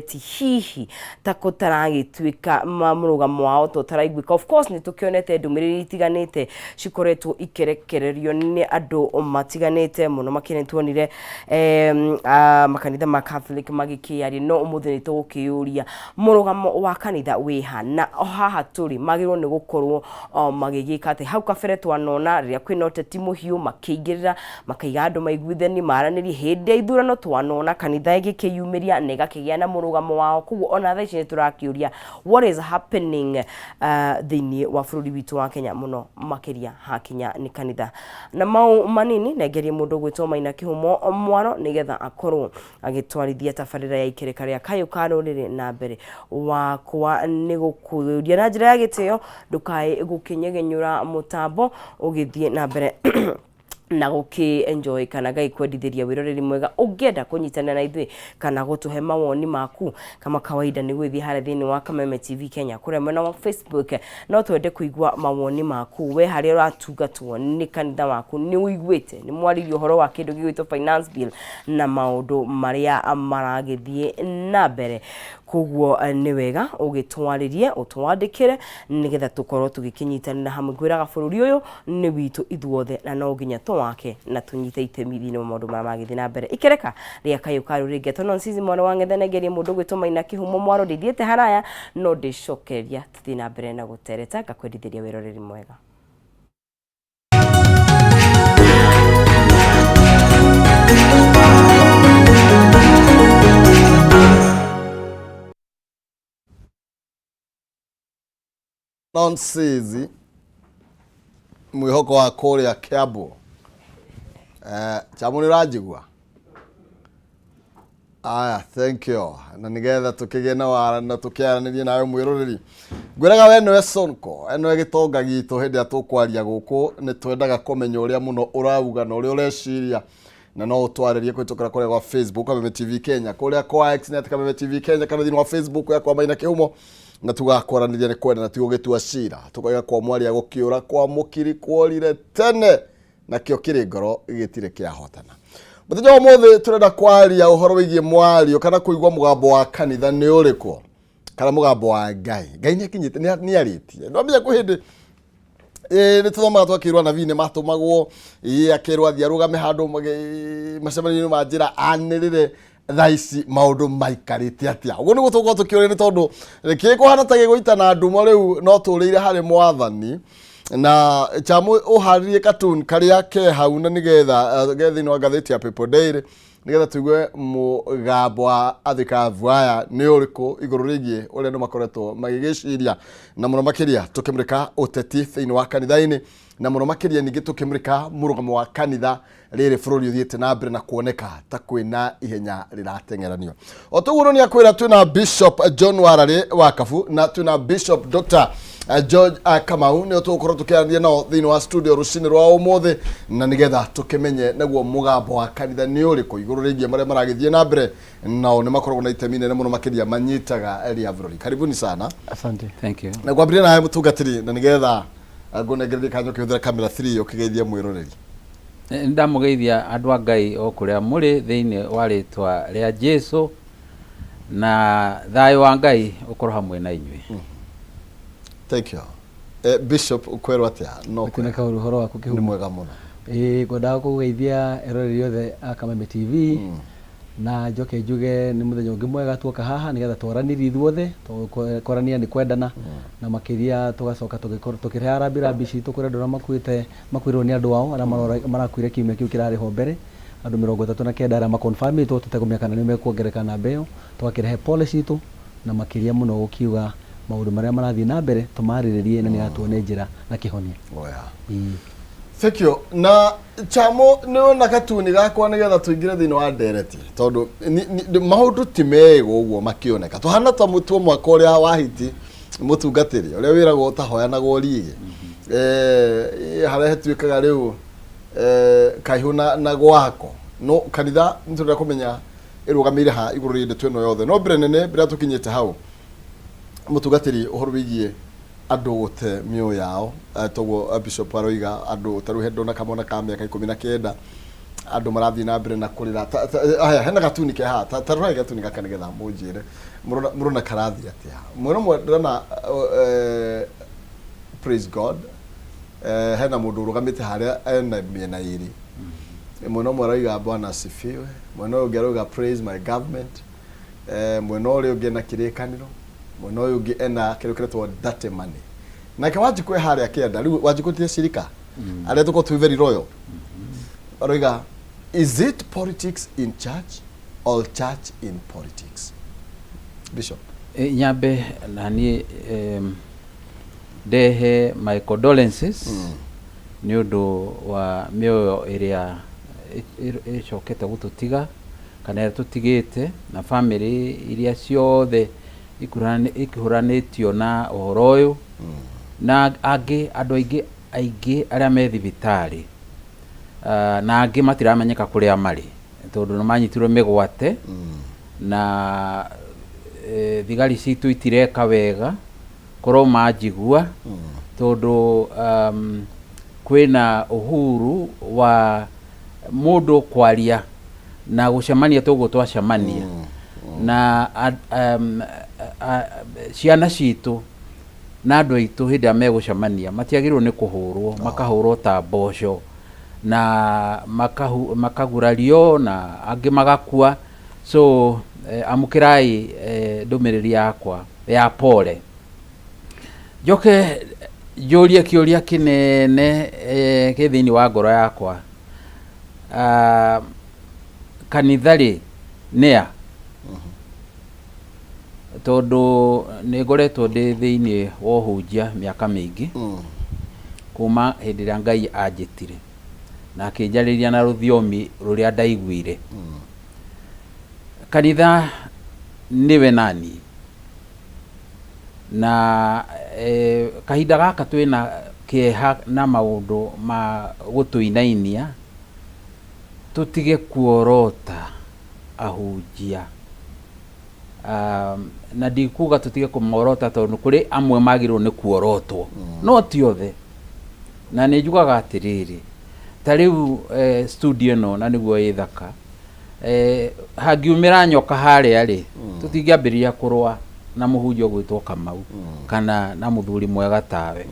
Ti hihi ta kũtaragĩtuĩka mũrũgamo wao ta ũtaraiguĩka. Of course nĩ tũkĩonete ndũmĩrĩri itiganĩte cikoretwo ikĩrekererio nĩ andũ matiganĩte mũno makĩria nĩ tuonire makanitha ma Catholic magĩkĩaria, no ũmũthĩ nĩ tũgũkĩyũria mũrũgamo wa kanitha wĩha, na haha tũrĩ magĩrĩirwo nĩ gũkorwo magĩgĩka atĩ. Hau kabere twanona rĩrĩa kwĩna ũteti mũhiũ makĩingĩrĩra makaiga andũ maiguithanie maranĩrie. Hĩndĩ ya ithurano twanona kanitha ĩgĩkĩyumĩria na ĩgakĩgĩa na mũrũgamo wao. Koguo ona thaa ici nĩ tũrakĩũria what is happening thĩinĩ wa bũrũri witũ wa Kenya, mũno makĩria hakinya nĩ kanitha. Na mau manini nengerie mũndũ ũgwĩtwo Maina Kĩhumo Mwaro nĩgetha akorwo agĩtwarithia tabarĩra ya ikereka rĩa kayũ ka rũrĩrĩ na mbere. Wakwa nĩ gũkũria na njĩra ya gĩtĩo ndũkae gũkĩnyegenyũra mũtambo ũgĩthiĩ na mbere na gũkĩ enjoy kana Ngai kwendithĩria wĩroreri mwega. Ũngĩenda kũnyitanĩra na ithuĩ kana gũtũhe mawoni maku kama kawaida nĩ gũgĩthiĩ harĩa thĩinĩ wa Kameme TV Kenya kũrĩa mwena wa Facebook. No twende kũigua mawoni maku, we harĩa ũratungatwo nĩ kanitha waku, nĩ ũiguĩte nĩ mwaririe ũhoro wa kĩndũ gĩgwĩtwo finance bill na maũndũ marĩa maragĩthiĩ na mbere. Koguo nĩ wega ũgĩtwarĩrie, ũtwandĩkĩre nĩgetha tũkorwo tũgĩkĩnyitanĩra hamwe. Ngwĩraga bũrũri ũyũ nĩ witũ ithuothe na no nginya tũwake na tũnyite itemi thĩinĩ wa maũndũ marĩa magĩthiĩ na mbere. Ikereka rĩa kayũ ka rũrĩrĩ ngetwo Nonsizi mwana wa Ng'ethe, nengerie mũndũ ũgwĩtwo Maina Kĩhumo Mwaro. Ndithiĩte haraya no ndĩcokereria tũthiĩ na mbere na gũtereta, ngakwendithĩria wĩroreri mwega. Nonsizi mwĩhoko wa kũrĩa Kiambu. Chamu nĩ ũranjigua? Aya, thank you. Na nĩgetha tũkĩgĩe na wara na tũkĩaranĩrie nawe mwĩroreri. Ngwĩraga we nĩwe Sonko, we nĩwe gĩtonga gitũ hĩndĩ ĩrĩa tũkwaria gũkũ, nĩ twendaga kũmenya ũrĩa mũno ũrauga na ũrĩa ũreciria, na no ũtwarĩrie kũhĩtũkĩra kũrĩa gwa Facebook Kameme TV Kenya, kũrĩa kwa X nĩ at Kameme TV Kenya, kana thĩinĩ wa Facebook yakwa Maina Kĩhumo, na tugakwaranĩria nĩ kwenda na ti gũgĩtua cira. Tũkoiga kwa mwaria gũkĩũra kwa mũkiri kworire tene, nakĩo kĩrĩ ngoro gĩtirĩ kĩahotana. Mũthenya wa ũmũthĩ tũrenda kwaria ũhoro wĩgiĩ mwario kana kũigua mũgambo wa kanitha nĩ ũrĩkũ, kana mũgambo wa Ngai. Ngai nĩ akinyĩte, nĩ arĩtie. Ndwamenya kwĩ hĩndĩ nĩ tũthomaga twakĩrwo anabii nĩ matũmagwo, akĩrwo athiĩ arũgame handũ macemanio-inĩ ma njĩra anĩrĩre. Thaa ici maũndũ maikarĩte atĩa? Ũguo nĩguo tũgũkorwo tũkĩũria, nĩ tondũ kĩĩ kũhana ta gĩgũita na ndumo rĩu no tũrĩire harĩ mwathani. Na Chamu ũharĩrie cartoon karĩa ke hau, na nĩgetha ge thĩinĩ wa ngathĩti ya People Daily, nĩgetha tũigue mũgambo wa athikabu aya nĩ ũrĩkũ igũrũ rĩgiĩ ũrĩa andũ makoretwo magĩgĩciria, na mũno makĩria tũkĩmũrĩka ũteti thĩinĩ wa kanitha-inĩ, na mũno makĩria ningĩ tũkĩmũrĩka mũrũgamo wa kanitha rĩrĩ bũrũri ũthiĩte na mbere na kuoneka ta kwĩna ihenya rĩrateng'eranio. O toguo no nĩakwĩra twĩna Bishop John Wararĩ wa Kabu na twĩna Bishop Dr George Kamau, nĩo tũgũkorwo tũkĩaranĩria nao thĩinĩ wa studio rũcinĩ rwa ũmũthĩ, na nĩgetha tũkĩmenye naguo mũgambo wa kanitha nĩ ũrĩkũ igũrũ rĩgiĩ marĩa maragĩthiĩ na mbere. Nao nĩ makoragwo na itemi inene mũno makĩria manyitaga rĩa bũrũri. Karibuni sana. Asante. Thank you. Na ngwambĩrĩria nawe mũtungatĩri, na nĩgetha ngũnengererie kanya ũkĩhũthĩra kamera 3 ũkĩgeithia mwĩroreri. Nĩ ndamũgeithia andũ a Ngai o kũrĩa mũrĩ thĩinĩ wa rĩtwa rĩa Jesu, na thayũ wa Ngai ũkorwo hamwe na inyuĩ. Thank you. Bishop, ũkwerwo atĩa? No Gũtirĩ na kaũndũ, ũhoro waku nĩ Kĩhumo? Mwega mũno. Ĩĩ, ngwendaga kũgeithia eroreri othe a Kameme TV, na njoke njuge nĩ mũthenya ũngĩ mwega tuoka haha nĩgetha twaranĩrie ithuothe, tondũ kwarania nĩ kwendana, na makĩria tũgacoka tũkĩrehaga rambirambi citũ kũrĩ andũ arĩa makuĩte, makuĩrĩirwo nĩ andũ ao arĩa marakuire kiumia kĩu kĩrarĩ ho mbere, andũ 39 arĩa makonfamĩtwo, tũtekũmenya kana nĩ mekuongerereka namba ĩyo, tũgakĩrehe pole citũ, na makĩria mũno gũkiuga maũndũ marĩa marathiĩ na mbere tũmarĩrĩrie na nĩgetha tuone njĩra na kĩhonia. Oya. Ĩĩ. Thank you. Na Chamo, nĩ wona katuni gakwa nĩgetha tũingĩre thĩinĩ wa ndereti, tondũ maũndũ ti mega ũguo makĩoneka. Tũhana ta mũtuo mwaka ũrĩa wa hiti mũtungatĩri ũrĩa wĩragwo ũtahoyanagwo riĩ. Harĩa hatuĩkaga rĩu kaihũ na gwako. No kanitha nĩ tũrenda kũmenya ĩrũgamĩire ha igũrũ rĩa ndeto ĩno yothe. No mbere nene, mbere ya tũkinyĩte hau, mũtungatĩri, ũhoro wĩgiĩ andũ gũte mĩoyo yao, toguo Bishop aroiga, andũ ta rĩu he ndona kamwana ka mĩaka 19. Andũ marathiĩ na mbere na kũrĩra. Aya, hena gatuni ke haha. Ta rorai gatuni gaka nĩgetha mũnjĩre mũrona karathiĩ atĩa. Mwena ũmwe ndĩrona praise God, hena mũndũ ũrũgamĩte harĩa ena mĩena ĩrĩ. Mwena ũmwe arauga Bwana asifiwe, mwena ũyũ ũngĩ arauga praise my government, mwena ũrĩa ũngĩ ena kĩrĩkanĩro, mwena ũyũ ũngĩ ena kĩrĩa kĩretwo dirty money. Nake Wanjikũ e harĩa kĩanda. Rĩu Wanjikũ ti cirika arĩa tũkorwo twĩ very loyal, aroiga, "Is it politics in church or church in politics?" Bishop. Nyambe na niĩ ndehe my condolences nĩ ũndũ wa mĩoyo ĩrĩa ĩcokete gũtũtiga kana ĩrĩa tũtigĩte, na famĩlĩ iria ciothe ikũranĩtio na ũhoro ũyũ, na angĩ andũ aingĩ aingĩ arĩa me thibitarĩ, na angĩ matiramenyeka kũrĩa marĩ tondũ nĩ manyitirwo mĩgwate na thigari citũ itireka wega korwo manjigua, tondũ kwĩna uhuru wa mũndũ kwaria na gũcemania toguo twacemania na ciana citũ na andũ aitũ. Hĩndĩ ĩrĩa megũcemania matiagĩrĩirwo nĩ kũhũrwo, makahũrwo ta mboco na makagurario na angĩ magakua. So amũkĩrai ndũmĩrĩri yakwa ya pole. Njoke njũrie kĩũria kĩnene kĩ thĩinĩ wa ngoro yakwa. Kanitha rĩ, nĩa? Tondũ nĩ ngoretwo ndĩ thĩinĩ wa ũhunjia mĩaka mĩingĩ, kuma hĩndĩ ĩrĩa Ngai anjĩtire na akĩnjarĩria na rũthiomi rũrĩa ndaiguire. Kanitha nĩwe nani, na kahinda gaka twĩna kĩeha na maũndũ ma gũtũinainia, tũtige kuorota ahunjia. Na ndikuga tũtige kũmorota, tondũ kũrĩ amwe magĩrĩirwo nĩ kuorotwo, no ti othe. Na nĩ njugaga atĩrĩrĩ, ta rĩu studio ĩno na nĩguo ĩ thaka, hangiumĩra nyoka harĩa rĩ, tũtingĩambĩrĩria kũrũa na mũhunjia ũgwĩtwo Kamau kana na mũthuri mwega tawe.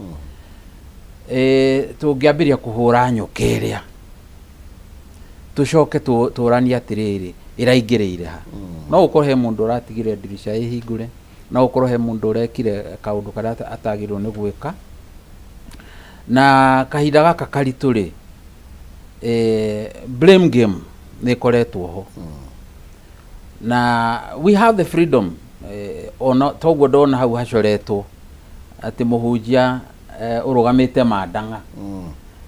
Tũngĩambĩrĩria kũhũra nyoka ĩrĩa, tũcoke tũranie atĩrĩrĩ, ĩraingĩrĩire ha? No gũkorwo he mũndũ ũratigire ndirica ĩhingũre, no gũkorwo he mũndũ ũrekire kaũndũ karĩa atagĩrĩirwo nĩ gwĩka. Na kahinda gaka karitũ rĩ, blame game nĩ ĩkoretwo ho, na we have the freedom. Ona toguo ndona hau hacoretwo atĩ mũhunjia ũrũgamĩte mandang'a.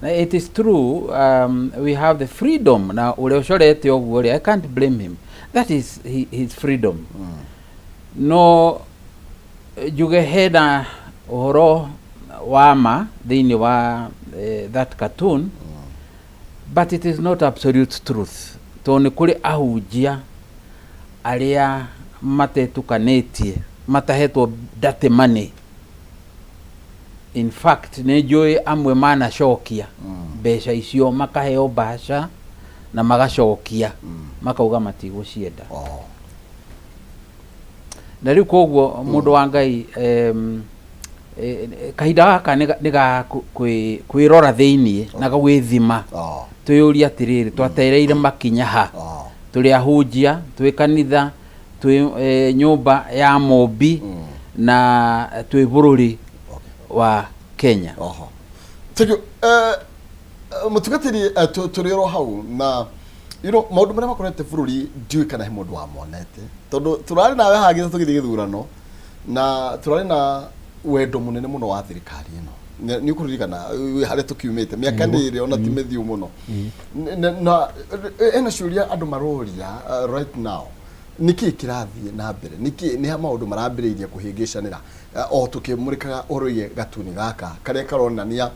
Na it is true, we have the freedom, na ũrĩa ũcorete ũguo rĩ, I can't blame him, that is his freedom. No njuge hena ũhoro wa ma thĩinĩ wa that cartoon, but it is not absolute truth, tondũ nĩ kũrĩ ahunjia arĩa matetukanĩtie, matahetwo dirty money. In fact, nĩ njũĩ amwe manacokia mbeca icio, makaheo mbaca na magacokia, makauga matigũcienda. Na rĩu koguo, mũndũ wa Ngai, kahinda gaka nĩ ga kwĩrora thĩiniĩ na gwĩthima, twĩyũrie atĩrĩrĩ, twatereire makinya ha? Tũrĩ ahunjia, twĩ kanitha, twĩ nyũmba ya mũmbi, na twĩ bũrũri wa Kenya. Oho. Thank you. Mũtungatĩri, tũrĩ oro hau na maũndũ marĩa makorete bũrũri, ndiũĩ kana he mũndũ wamonete, tondũ tũrarĩ nawe haha tũgĩthiĩ gĩthurano na tũrarĩ na wendo mũnene mũno wa thirikari ĩno. Nĩ ũkũririkana harĩa tũkiumĩte mĩaka nĩ ĩrĩ ona ti mĩthiu mũno. Na ena ciũria andũ maroria right now: nĩkĩ kĩrathiĩ na mbere? Nĩkĩ nĩ ha maũndũ marambĩrĩirie kũhĩngĩcanĩra? O tũkĩmũrĩkaga ũhoro wĩgiĩ gatuni gaka karĩa karonania,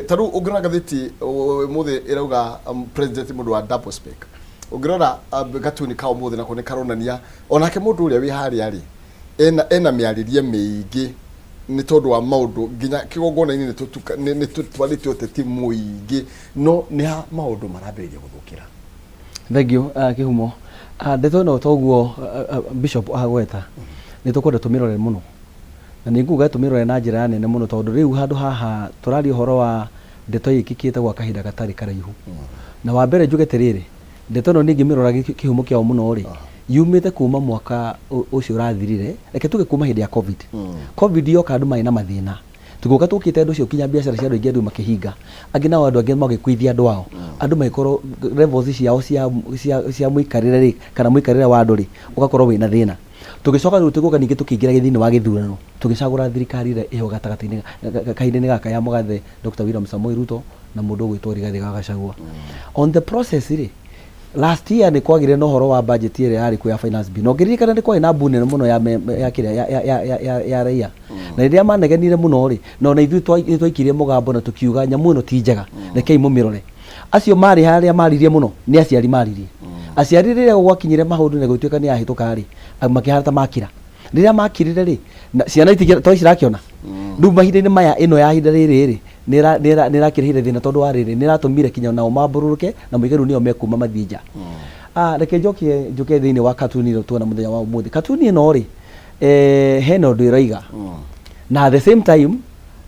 ta rĩu ũngĩrora ngathĩti ũmũthĩ ĩrauga president mũndũ wa double speak. Ũngĩrora gatuni ka ũmũthĩ nako nĩ karonania onake mũndũ ũrĩa wĩ harĩa rĩ, ena mĩarĩrie mĩingĩ. Nĩ tondũ wa maũndũ nginya kĩgongona-inĩ nĩ tũtwarĩte ũteti mũingĩ, no nĩ ha maũndũ marambĩrĩria gũthũkĩra? Thank you, Kĩhumo. Ndeto ĩno toguo Bishop agweta, nĩ tũkwenda tũmĩrore mũno, na nĩ nguga tũmĩrore na njĩra ya nene mũno, tondũ rĩu handũ haha tũraria ũhoro wa ndeto ĩkĩkĩte gwa kahinda gatarĩ karaihu. Na wa mbere njuge atĩrĩrĩ, ndeto ĩno ningĩmĩrora kĩhumo kĩayo mũno rĩ, yumĩte kuma mwaka ũcio ũrathirire, reke tuge kuma hĩndĩ ya COVID. COVID yoka andũ marĩ na mathĩna, tũgĩũka tũkĩte andũ ũcio kinya biacara cia andũ aingĩ andũ makĩhinga, angĩ nao andũ angĩ magĩkuithia andũ ao, andũ magĩkorwo levels ciao cia mũikarĩre rĩ, kana mũikarĩre wa andũ rĩ, ũgakorwo wĩna thĩna. Tũgĩcoka rĩu tũgĩũka ningĩ tũkĩingĩra thĩinĩ wa gĩthurano, tũgĩcagũra thirikari ĩrĩa ĩho gatagatĩ-inĩ kahinda-inĩ gaka ya mũgathe Dr. William Samoei Ruto na mũndũ ũgwĩtwo Rigathĩ wa Gachagua. On the process rĩ, last year nĩ kwagĩire na ũhoro wa budget ĩrĩa yarĩ kuo ya finance bill, na ũngĩririkana nĩ kwarĩ na mbu nene mũno ya kĩrĩa ya raia, na rĩrĩa manegenire mũno rĩ, na ona ithuĩ nĩ twaikirie mũgambo na tũkiuga nyamũ ĩno ti njega, rekei mũmĩrore. Acio marĩ harĩa maririe mũno nĩ aciari maririe. Aciari rĩrĩa gwakinyire maũndũ na gũtuĩka nĩ yahĩtũka rĩ, makĩhana ta makira. Rĩrĩa makirire rĩ, na ciana itingĩ to cirakĩona rĩu mahinda-inĩ maya, ĩno ya ihinda rĩrĩ rĩ, nĩ ĩrakĩrehire thĩna, tondũ wa rĩrĩ, nĩ ĩratũmire kinya nao mambũrũrũke na moige rĩu nĩo mekuma mathiĩ nja. Reke njokie njũke thĩinĩ wa katuni ĩno tuona mũthenya wa ũmũthĩ. Katuni ĩno rĩ, hena ũndũ ĩroiga, na at the same time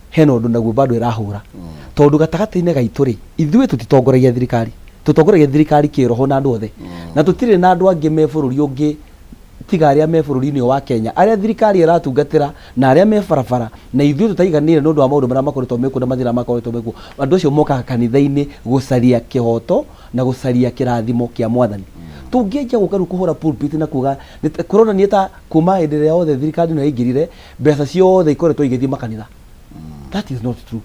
hena ũndũ naguo bado ĩrahũra, tondũ gatagatĩ-inĩ gaitũ rĩ, ithuĩ tũtitongoragia thirikari, tũtongoragia thirikari kĩroho na andũ othe, na tũtirĩ na andũ angĩ me bũrũri ũngĩ tiga arĩa me bũrũri-inĩ ũyũ wa Kenya, arĩa thirikari ĩratungatĩra na arĩa me barabara, na ithuĩ tũtaiganĩire nĩ ũndũ wa maũndũ marĩa makoretwo mekuo na mathĩna makoretwo mekuo. Andũ acio mokaga kanitha-inĩ gũcaria kĩhoto na gũcaria kĩrathimo kĩa Mwathani. Tũngĩanjia gũka rĩu kũhũra pulpit na kuga kũronania ta kuma hĩndĩ ĩrĩa yothe thirikari ĩno yaingĩrire, mbeca ciothe ikoretwo igĩthiĩ makanitha. That is not true.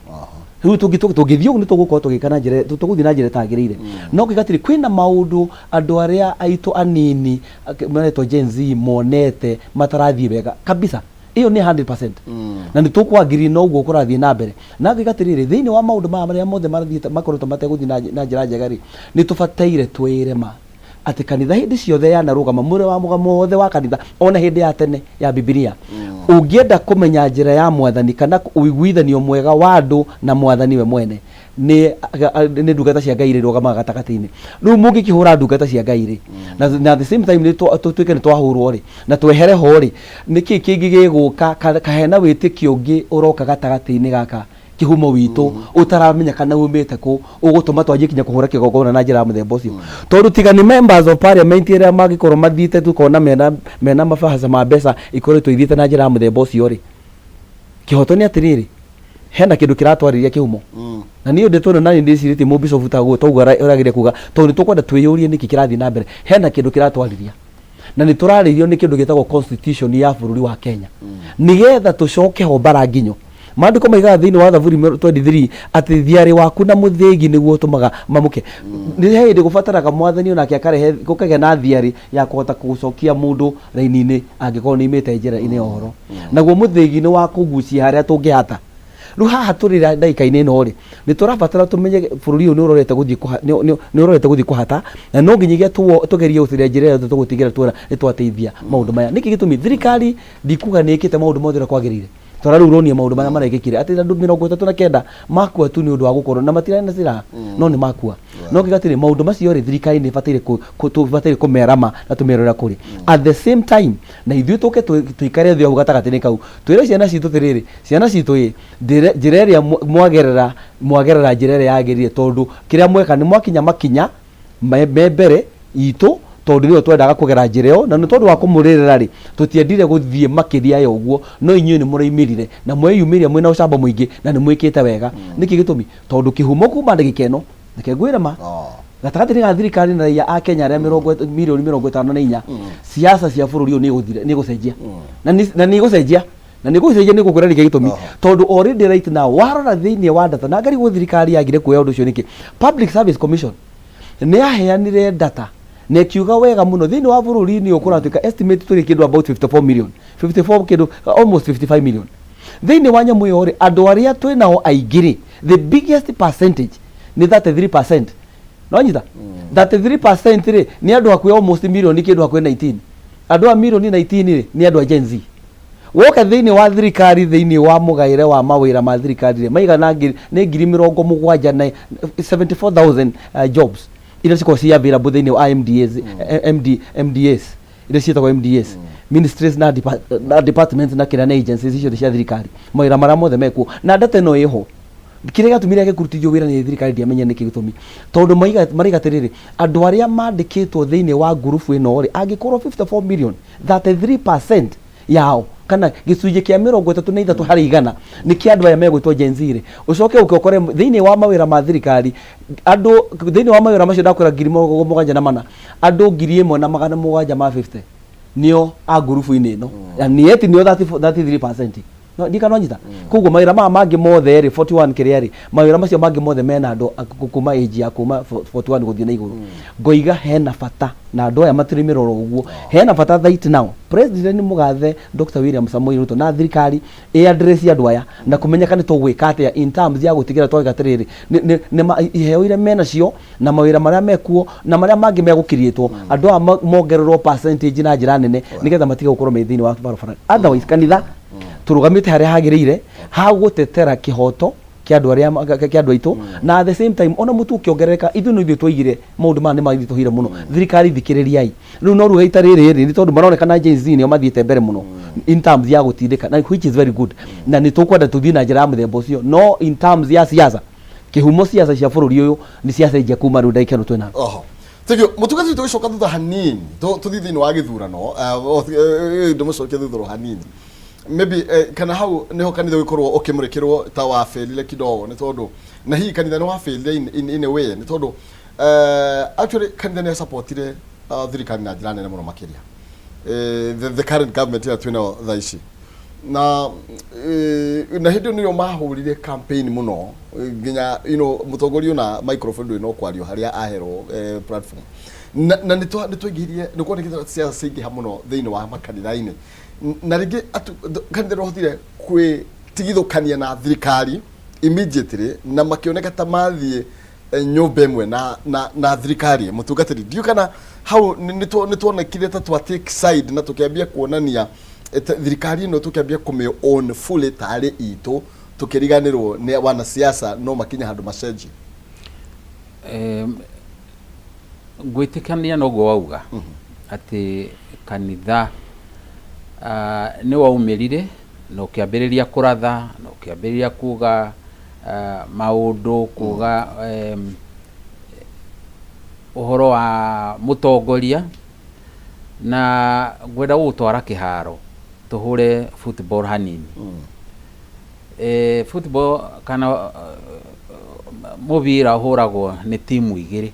Rĩu tũngĩthiĩ ũguo nĩ tũgũkorwo tũgĩka na njĩra, tũgũthiĩ na njĩra ĩtagĩrĩire. No ngĩga atĩrĩ, kwĩna maũndũ andũ arĩa aitũ anini maretwo Gen Z monete matarathiĩ wega kabisa. Ĩyo nĩ 100%, na nĩ tũkwagĩrĩria na ũguo kũrathiĩ na mbere. Na ngĩga atĩrĩrĩ, thĩinĩ wa maũndũ maya marĩa mothe marathiĩte makoretwo mategũthiĩ na njĩra njega rĩ, nĩ tũbataire twĩre ma atĩ kanitha hĩndĩ ciothe yanarũgama mwĩrĩ wa mũgamo wothe wa kanitha, ona hĩndĩ ya tene ya Bibilia, ũngĩenda kũmenya njĩra ya Mwathani kana ũiguithanio mwega wa andũ na Mwathani we mwene, nĩ ndungata cia Ngai irĩrũgamaga gatagatĩ-inĩ. Rĩu mũngĩkĩhũra ndungata cia Ngai rĩ, na at the same time nĩ tũtuĩke nĩ twahũrwo rĩ, na twehere ho rĩ, nĩkĩ kĩngĩ gĩgũka kahena wĩtĩkio ũngĩ ũroka gatagatĩ-inĩ gaka Kĩhumo witũ ũtaramenya kana umĩte kũ, ũgũtũma twanjie kinya kũhũra kĩgongona na njĩra ya mũthemba ũcio? Tondũ tiga nĩ members of parliament arĩa mangĩkorwo mathiĩte tukona mena mabahasa ma mbeca ikoretwo ithiĩte na njĩra ya mũthemba ũcio rĩ, kĩhoto nĩ atĩrĩrĩ, hena kĩndũ kĩratwarĩria Kĩhumo. Na niĩ ndeto ĩno nani ndĩcirĩtie mũbicobu taguo toguo ũrageria kuga, tondũ nĩ tũkwenda twĩyũrie nĩkĩ kĩrathiĩ na mbere. Hena kĩndũ kĩratwarĩria, na nĩ tũrarĩrio nĩ kĩndũ gĩtagwo constitution ya bũrũri wa Kenya, nĩgetha tũcoke ho mbara nginyo. Maandĩko maigaga thĩinĩ wa Thaburi 23 atĩ thiarĩ waku na mũthĩgi nĩguo ũtũmaga mamũke. Nĩ he hĩndĩ gũbataraga Mwathani onake akarehe gũkagĩa na thiarĩ ya kũhota gũcokia mũndũ raini-inĩ angĩkorwo nĩ imĩte njĩra-inĩ ya ũhoro. Naguo mũthĩgi nĩ wa kũgucia harĩa tũngĩhata. Rĩu haha tũrĩ ndagĩka-inĩ ĩno rĩ, nĩ tũrabatara tũmenye bũrũri ũyũ nĩ ũrorete gũthiĩ nĩ ũrorete gũthiĩ kũhata, na no nginyagia tũgerie gũcaria njĩra ĩrĩa tũgũtigĩrĩra tuona nĩ twateithia maũndũ maya. Nĩkĩ gĩtũmi? Thirikari ndikuga nĩ ĩkĩte maũndũ mothe ũrĩa kwagĩrĩire. Tora rĩu ũronia maũndũ marĩa marekĩkire atĩ andũ 39 makua tu nĩ ũndũ wa gũkorwo na matirarĩ na silaha, no nĩ makua. No ngiuga atĩrĩ, maũndũ macio rĩ, thirikari nĩ ĩbataire tũbataire kũmerama na tũmere ũrĩa kũrĩ. At the same time na ithuĩ tũke tũikare thĩ hau gatagatĩ-inĩ kau, twĩre ciana citũ atĩrĩrĩ, ciana citũ ĩ, njĩra ĩrĩa mwagerera, mwagerera njĩra ĩrĩa yagĩrĩire, tondũ kĩrĩa mweka nĩ mwakinya makinya me mbere itũ, tondũ nĩyo twendaga kũgera njĩra ĩyo, na nĩ tondũ wa kũmũrĩrĩra rĩ, tũtiendire gũthiĩ makĩria ya ũguo, no inyuĩ nĩ mũraimĩrire na mweyumĩria mwĩna ũcamba mũingĩ na nĩ mwĩkĩte wega. Nĩkĩ gĩtũmi? Tondũ Kĩhumo kuma ndagĩka ĩno, reke ngwĩre ma, gatagatĩ-inĩ ga thirikari na raia a Kenya arĩa mirioni 54, siasa cia bũrũri ũyũ nĩ igũcenjia, na nĩ igũcenjia, na nĩ gũcenjia nĩ gũkwĩra nĩkĩ gĩtũmi. Tondũ already right now warora thĩinĩ wa data, na ngarigwo thirikari yagire kuoya ũndũ ũcio nĩkĩ. Public Service Commission nĩ yaheanire data na ĩkiuga wega mũno thĩinĩ wa bũrũri-inĩ ũyũ kũratuĩka estimate tũrĩ kĩndũ about 54 million, 54 kĩndũ, almost 55 million. Thĩinĩ wa nyamũ ĩyo rĩ, andũ arĩa twĩ nao aingĩ rĩ, the biggest percentage nĩ 33%. No nyita 33% rĩ, nĩ andũ hakuhĩ almost milioni kĩndũ hakuhĩ 19. Andũ a milioni 19 rĩ, nĩ andũ a Gen Z. Woka thĩinĩ wa thirikari, thĩinĩ wa mũgaĩre wa mawĩra ma thirikari rĩ, maigana ngiri, nĩ 70,000 na 74,000 jobs iria cikoragwo ci available thĩinĩ wa MDAs, MD, MDAs iria ciĩtagwo MDAs, ministries na departments na kĩrĩa na agencies icio cia thirikari, mawĩra marĩa mothe mekuo na data ĩno ĩho. Kĩrĩa gĩatũmire age kũrutithio wĩra nĩ thirikari ndiamenye nĩkĩ gĩtũmi, tondũ maraiga atĩrĩrĩ, andũ arĩa mandĩkĩtwo thĩinĩ wa ngurubu ĩno rĩ, angĩkorwo 54 million, 33% yao kana gĩcunjĩ kĩa 33% nĩ kĩa andũ aya megwĩtwo Gen Z rĩ, ũcoke ũke ũkore thĩinĩ wa mawĩra ma thirikari, andũ thĩinĩ wa mawĩra macio ndakwĩra 74,000, andũ 1,750 nĩo a ngurubu-inĩ ĩno, na nĩ eti nĩo 34 33%. No ndikana nyita. Koguo mawĩra maya mangĩ mothe rĩ, 41 kĩrĩa rĩ, mawĩra macio mangĩ mothe mena andũ kuma age ya kuma 41 gũthiĩ na igũrũ. Ngoiga hena bata na andũ aya matirĩ mĩroro ũguo, hena bata right now President mũgathe Dr. William Samoei Ruto na thirikari ĩ address andũ aya na kũmenyeka nĩ tũgwĩka atĩa in terms ya gũtigĩra twauga atĩrĩrĩ, iheo iria menacio na mawĩra marĩa mekuo na marĩa mangĩ megũkiriĩtwo, andũ aya mongererwo percentage na njĩra nene nĩgetha matige gũkorwo me thĩinĩ wa barabara. Otherwise kanitha tũrũgamĩte harĩa hagĩrĩire ha gũtetera kĩhoto kĩa andũ arĩa kĩa andũ aitũ, na at the same time ona mũtu ũkĩongerereka, ithuĩ no ithuĩ twaigire maũndũ maya nĩ maritũhire mũno. Thirikari, thikĩrĩriai rĩu no ruga ita rĩrĩ rĩ, nĩ tondũ maronekana Gen Z nĩo mathiĩte mbere mũno in terms ya gũtindĩka, na which is very good, na nĩ tũkwenda tũthiĩ na njĩra ya mũthemba ũcio. No in terms ya siasa, kĩhumo siasa cia bũrũri ũyũ nĩ ciacenjia kuma rĩu ndagĩka ĩno twĩnayo. Oho, thank you, mũtungatĩri. Tũgĩcoka thutha hanini, tũthiĩ thĩinĩ wa gĩthurano, ndĩmũcokie thutha ro hanini maybe, kana hau niho kanitha ũgĩkorwo ũkĩmũrĩkĩrwo ta wabĩrire kidogo, nĩ tondũ na hihi kanitha nĩ wabĩrire in a way, nĩ tondũ actually kanitha nĩ supportire thirikari na njĩra nene mũno makĩria, the current government ĩrĩa twĩnayo thaa ici, na hĩndĩ ĩyo nĩrĩo mahũrire campaign mũno, nginya mũtongoria na microphone ndũrĩ no kwario harĩa aherwo platform, na nĩ twaingĩhirie, nĩ kuonekete ciaca ciaingĩha mũno thĩinĩ wa makanitha-inĩ. Na rĩngĩ kanitha ndwahotire kwĩtigithũkania na thirikari immediately, na makĩoneka ta mathiĩ nyũmba ĩmwe na thirikari. Mũtungatĩri, ndiũ kana hau nĩ tuonekire ta twa take side na tũkĩambia kuonania thirikari ĩno, tũkĩambia kũmĩ own fully tarĩ itũ, tũkĩriganĩrwo nĩ wanasiasa no makinye handũ macenjie? Ngwĩtĩkania noguo wauga atĩ kanitha nĩ waumĩrire na ũkĩambĩrĩria kũratha na ũkĩambĩrĩria kuga maũndũ, kuga ũhoro wa mũtongoria, na ngwenda gũgũtwara kĩharo tũhũre football hanini. Football kana mũbira ũhũragwo nĩ timu igĩrĩ,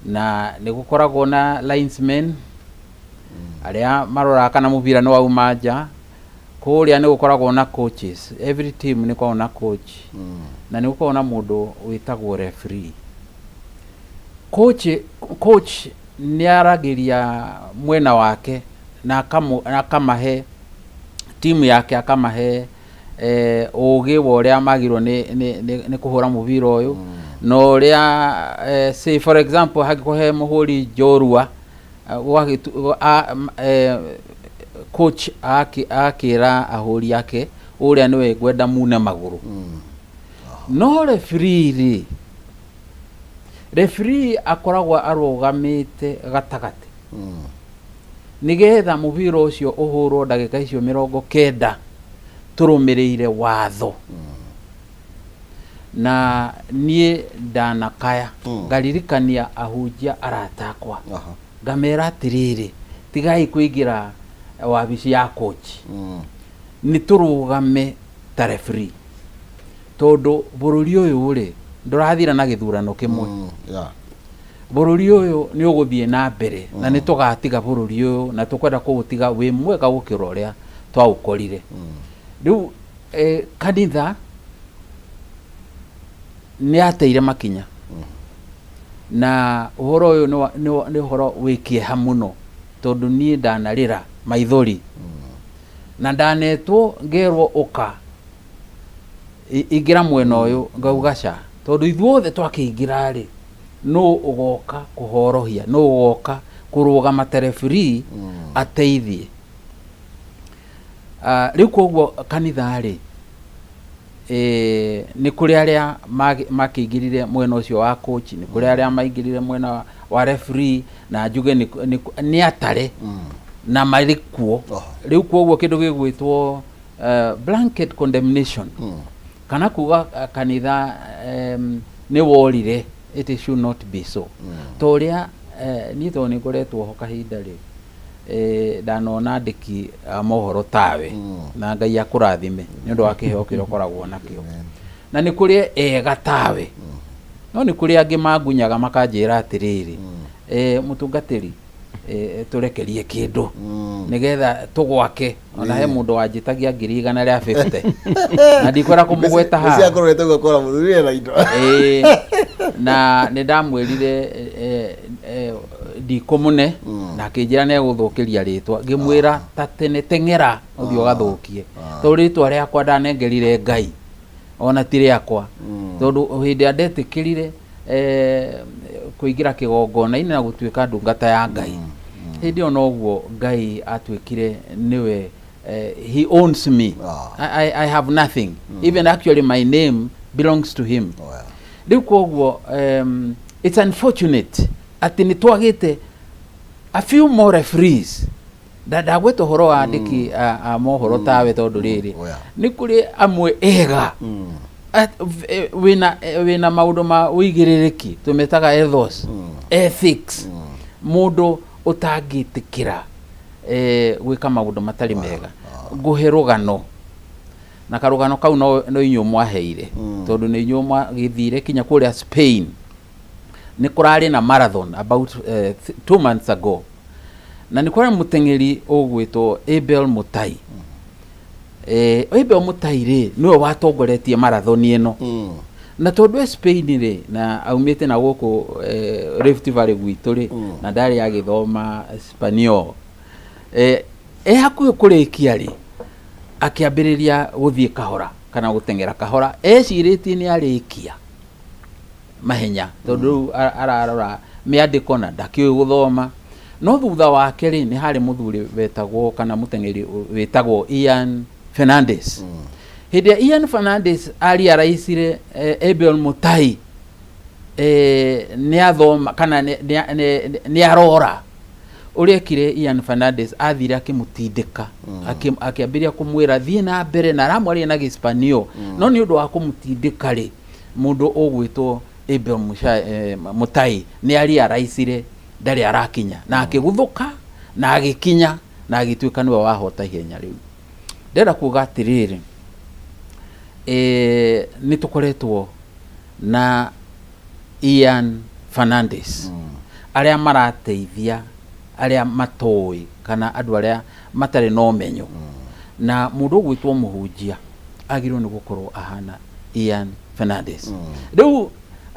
na nĩ gũkoragwo na linesmen arĩa maroraga kana mũbira nĩ wauma nja. Kũrĩa nĩ gũkoragwo na coaches, every team nĩ gũkoragwo na coach, na nĩ gũkoragwo na mũndũ wĩtagwo referee. Coach nĩ aragĩria mwena wake na akamahe timu yake, akamahe ũgĩ wa ũrĩa magĩrĩirwo nĩ kũhũra mũbira ũyũ na ũrĩa say for example hangĩkorwo he mũhũri njorua, coach akĩra ahũri ake ũrĩa nĩwe ngwenda mune magũrũ. No referee rĩ, referee akoragwo arũgamĩte gatagatĩ nĩgetha mũbira ũcio ũhũrwo ndagĩka icio 90 tũrũmĩrĩire watho. Na niĩ ndanakaya ngaririkania ahunjia arata akwa, ngamera atĩrĩrĩ, tigai kũingĩra wabici ya coach, nĩ tũrũgame ta referee, tondũ bũrũri ũyũ rĩ, ndũrathira na gĩthurano kĩmwe. Bũrũri ũyũ nĩ ũgũthiĩ na mbere na nĩ tũgatiga bũrũri ũyũ na tũkwenda kũũtiga wĩ mwega gũkĩra ũrĩa twaũkorire. Rĩu kanitha nĩ yateire makinya, na ũhoro ũyũ nĩ ũhoro wĩ kĩeha mũno, tondũ niĩ ndanarĩra maithori na ndanetwo ngerwo ũka ingĩra mwena ũyũ, ngauga ca, tondũ ithuothe twakĩingĩra rĩ, nũ ũgoka kũhorohia, nũ ũgoka kũrũgama ta referee ateithie? Ah, rĩu koguo kanitha rĩ eh, nĩ kũrĩ arĩa makĩingĩrire mwena ũcio wa coach, nĩ kũrĩ arĩa maingĩrire mwena wa referee, na njuge nĩ atare na marĩ kuo. Rĩu koguo kĩndũ gĩgwĩtwo blanket condemnation kana kuga kanitha nĩ worire, it should not be so. To ũrĩa niĩ tondũ nĩ ngoretwo ho kahinda rĩ, ndanona andĩki a mohoro tawe, na Ngai akũrathime nĩ ũndũ wa kĩheo kĩrĩa ũkoragwo nakĩo, na nĩ kũrĩ ega tawe, no nĩ kũrĩ angĩ mangunyaga makanjĩra atĩrĩrĩ, mũtungatĩri, tũrekerie kĩndũ nĩgetha tũgwake. Ona he mũndũ wanjĩtagia 150,000 na ndikwenda kũmũgweta haha. Ciakũrorete ũgakora mũthuri ena indo. Ĩĩ, na nĩ ndamwĩrire ndikũmũne, na akĩnjĩra nĩ egũthũkĩria rĩtwa. Ngĩmwĩra ta tene teng'era ũthiĩ ũgathũkie, tondũ rĩtwa rĩakwa ndanengerire Ngai, ona ti rĩakwa, tondũ hĩndĩ ĩrĩa ndetĩkĩrire kũingĩra kĩgongona-inĩ na gũtuĩka ndungata ya Ngai, hĩndĩ ĩyo noguo Ngai atuĩkire nĩwe, he owns me. I have nothing. Even actually my name belongs to him. Oh, yeah. Rĩu koguo it's unfortunate atĩ nĩ twagĩte a few more referees. Ndagweta ũhoro wa andĩki a mohoro tawe, tondũ rĩrĩ, Oh, yeah. nĩ kũrĩ amwe ega. Wĩna maũndũ ma ũigĩrĩrĩki tũmetaga ethos, ethics, mũndũ ũtangĩtĩkĩra gwĩka maũndũ matarĩ mega. Ngũhe rũgano, na karũgano kau no inyuĩ mwaheire, tondũ nĩ inyuĩ mwagĩthire kinya kũrĩa Spain. Nĩ kũrarĩ na marathon about 2 months ago, na nĩ kũrarĩ mũteng'eri ũgwĩtwo Abel Mutai. Abel Mutai rĩ, nĩwe watongoretie marathon ĩno, na tondũ e Spain rĩ, na aumĩte na gũkũ Rift Valley gwitũ rĩ, na ndarĩ agĩthoma Spaniol, e hakuhĩ kũrĩkia rĩ, akĩambĩrĩria gũthiĩ kahora kana gũteng'era kahora, ecirĩtie nĩ arĩkia mahenya, tondũ rĩu ararora mĩandĩko na ndakĩũĩ gũthoma. No thutha wake rĩ, nĩ harĩ mũthuri wetagwo kana mũteng'eri wĩtagwo Ian Fernandez. Hĩndĩ ĩrĩa Ian Fernandez ariaraicire Abel Mutai nĩ athoma kana nĩ arora ũrĩa ekire, Ian Fernandez athire akĩmũtindĩka, akĩambĩrĩria kũmwĩra thiĩ na mbere, na aramwaria na Gĩspanio. No nĩ ũndũ wa kũmũtindĩka rĩ, mũndũ ũgwĩtwo Abel Mutai nĩ ariaraicire ndarĩ arakinya, na akĩguthũka na agĩkinya na agĩtuĩka nĩwe wahota ihenya rĩu. Ndĩrenda kuga atĩrĩrĩ, nĩ tũkoretwo na Ian Fernandez arĩa marateithia arĩa matoĩ kana andũ arĩa matarĩ na ũmenyo, na mũndũ ũgwĩtwo mũhunjia agĩrĩirwo nĩ gũkorwo ahana Ian Fernandez. Rĩu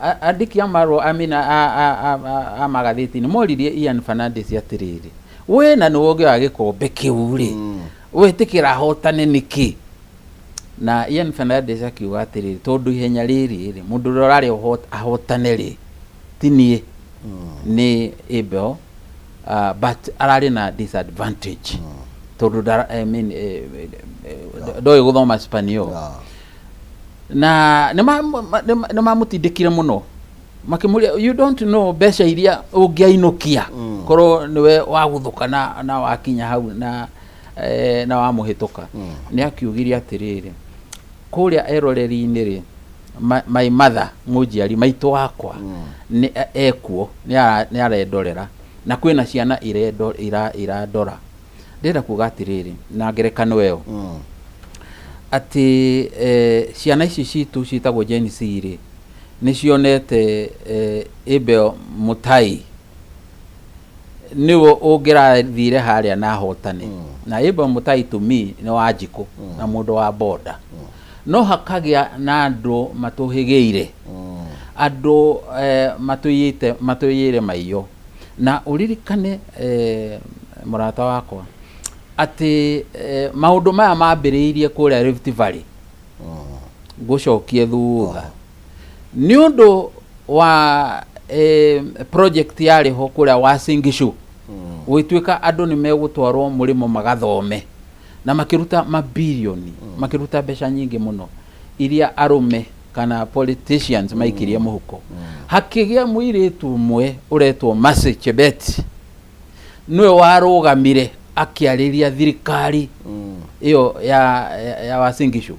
andĩki a marũa, I mean, a magathĩti nĩ moririe Ian Fernandez atĩrĩrĩ, we na nĩwe ũngĩoya gĩkombe kĩu rĩ, wetĩkĩra ahotane nĩkĩ? Na Ian Fernandez akiuga atĩrĩrĩ, tondũ ihenya rĩrĩ rĩ, mũndũ ũrĩa ũrarĩ ahotane rĩ, ti niĩ, nĩ Abel, but ararĩ na disadvantage tondũ I mean, ndoĩ gũthoma Spaniol. Na nĩ mamũtindĩkire mũno makĩmũria, you don't know mbeca iria ũngĩainũkia korwo nĩwe waguthũka na wakinya hau na wamũhĩtũka. Nĩ akiugire atĩrĩrĩ, kũrĩa eroreri-inĩ rĩ, my mother, mũnjiari maitũ wakwa nĩ ekuo, nĩ arendorera, na kwĩna ciana irandora. Ndĩrenda kuga atĩrĩrĩ, na ngerekano ĩyo atĩ ciana ici citũ ciĩtagwo Gen Z rĩ, nĩ cionete Abel Mutai nĩwe ũngĩrathire harĩa na ahotane. Na Abel Mutai to me nĩ Wanjikũ na mũndũ wa boda, no hakagĩa na andũ matũhĩgĩire, andũ matũiyĩte, matũiyĩre maiyo. Na ũririkane, mũrata wakwa, atĩ maũndũ maya mambĩrĩirie kũrĩa Rift Valley. Ngũcokie thutha nĩ ũndũ wa project yarĩ ho kũrĩa Uasin Gishu, gũgĩtuĩka andũ nĩ megũtwarwo mũrĩmo magathome. Na makĩruta mabirioni, makĩruta mbeca nyingĩ mũno iria arũme kana politicians maikirie mũhuko. Hakĩgĩa mũirĩtu ũmwe ũretwo Mercy Chebet, nĩwe warũgamire akĩarĩria thirikari ĩyo ya Uasin Gishu,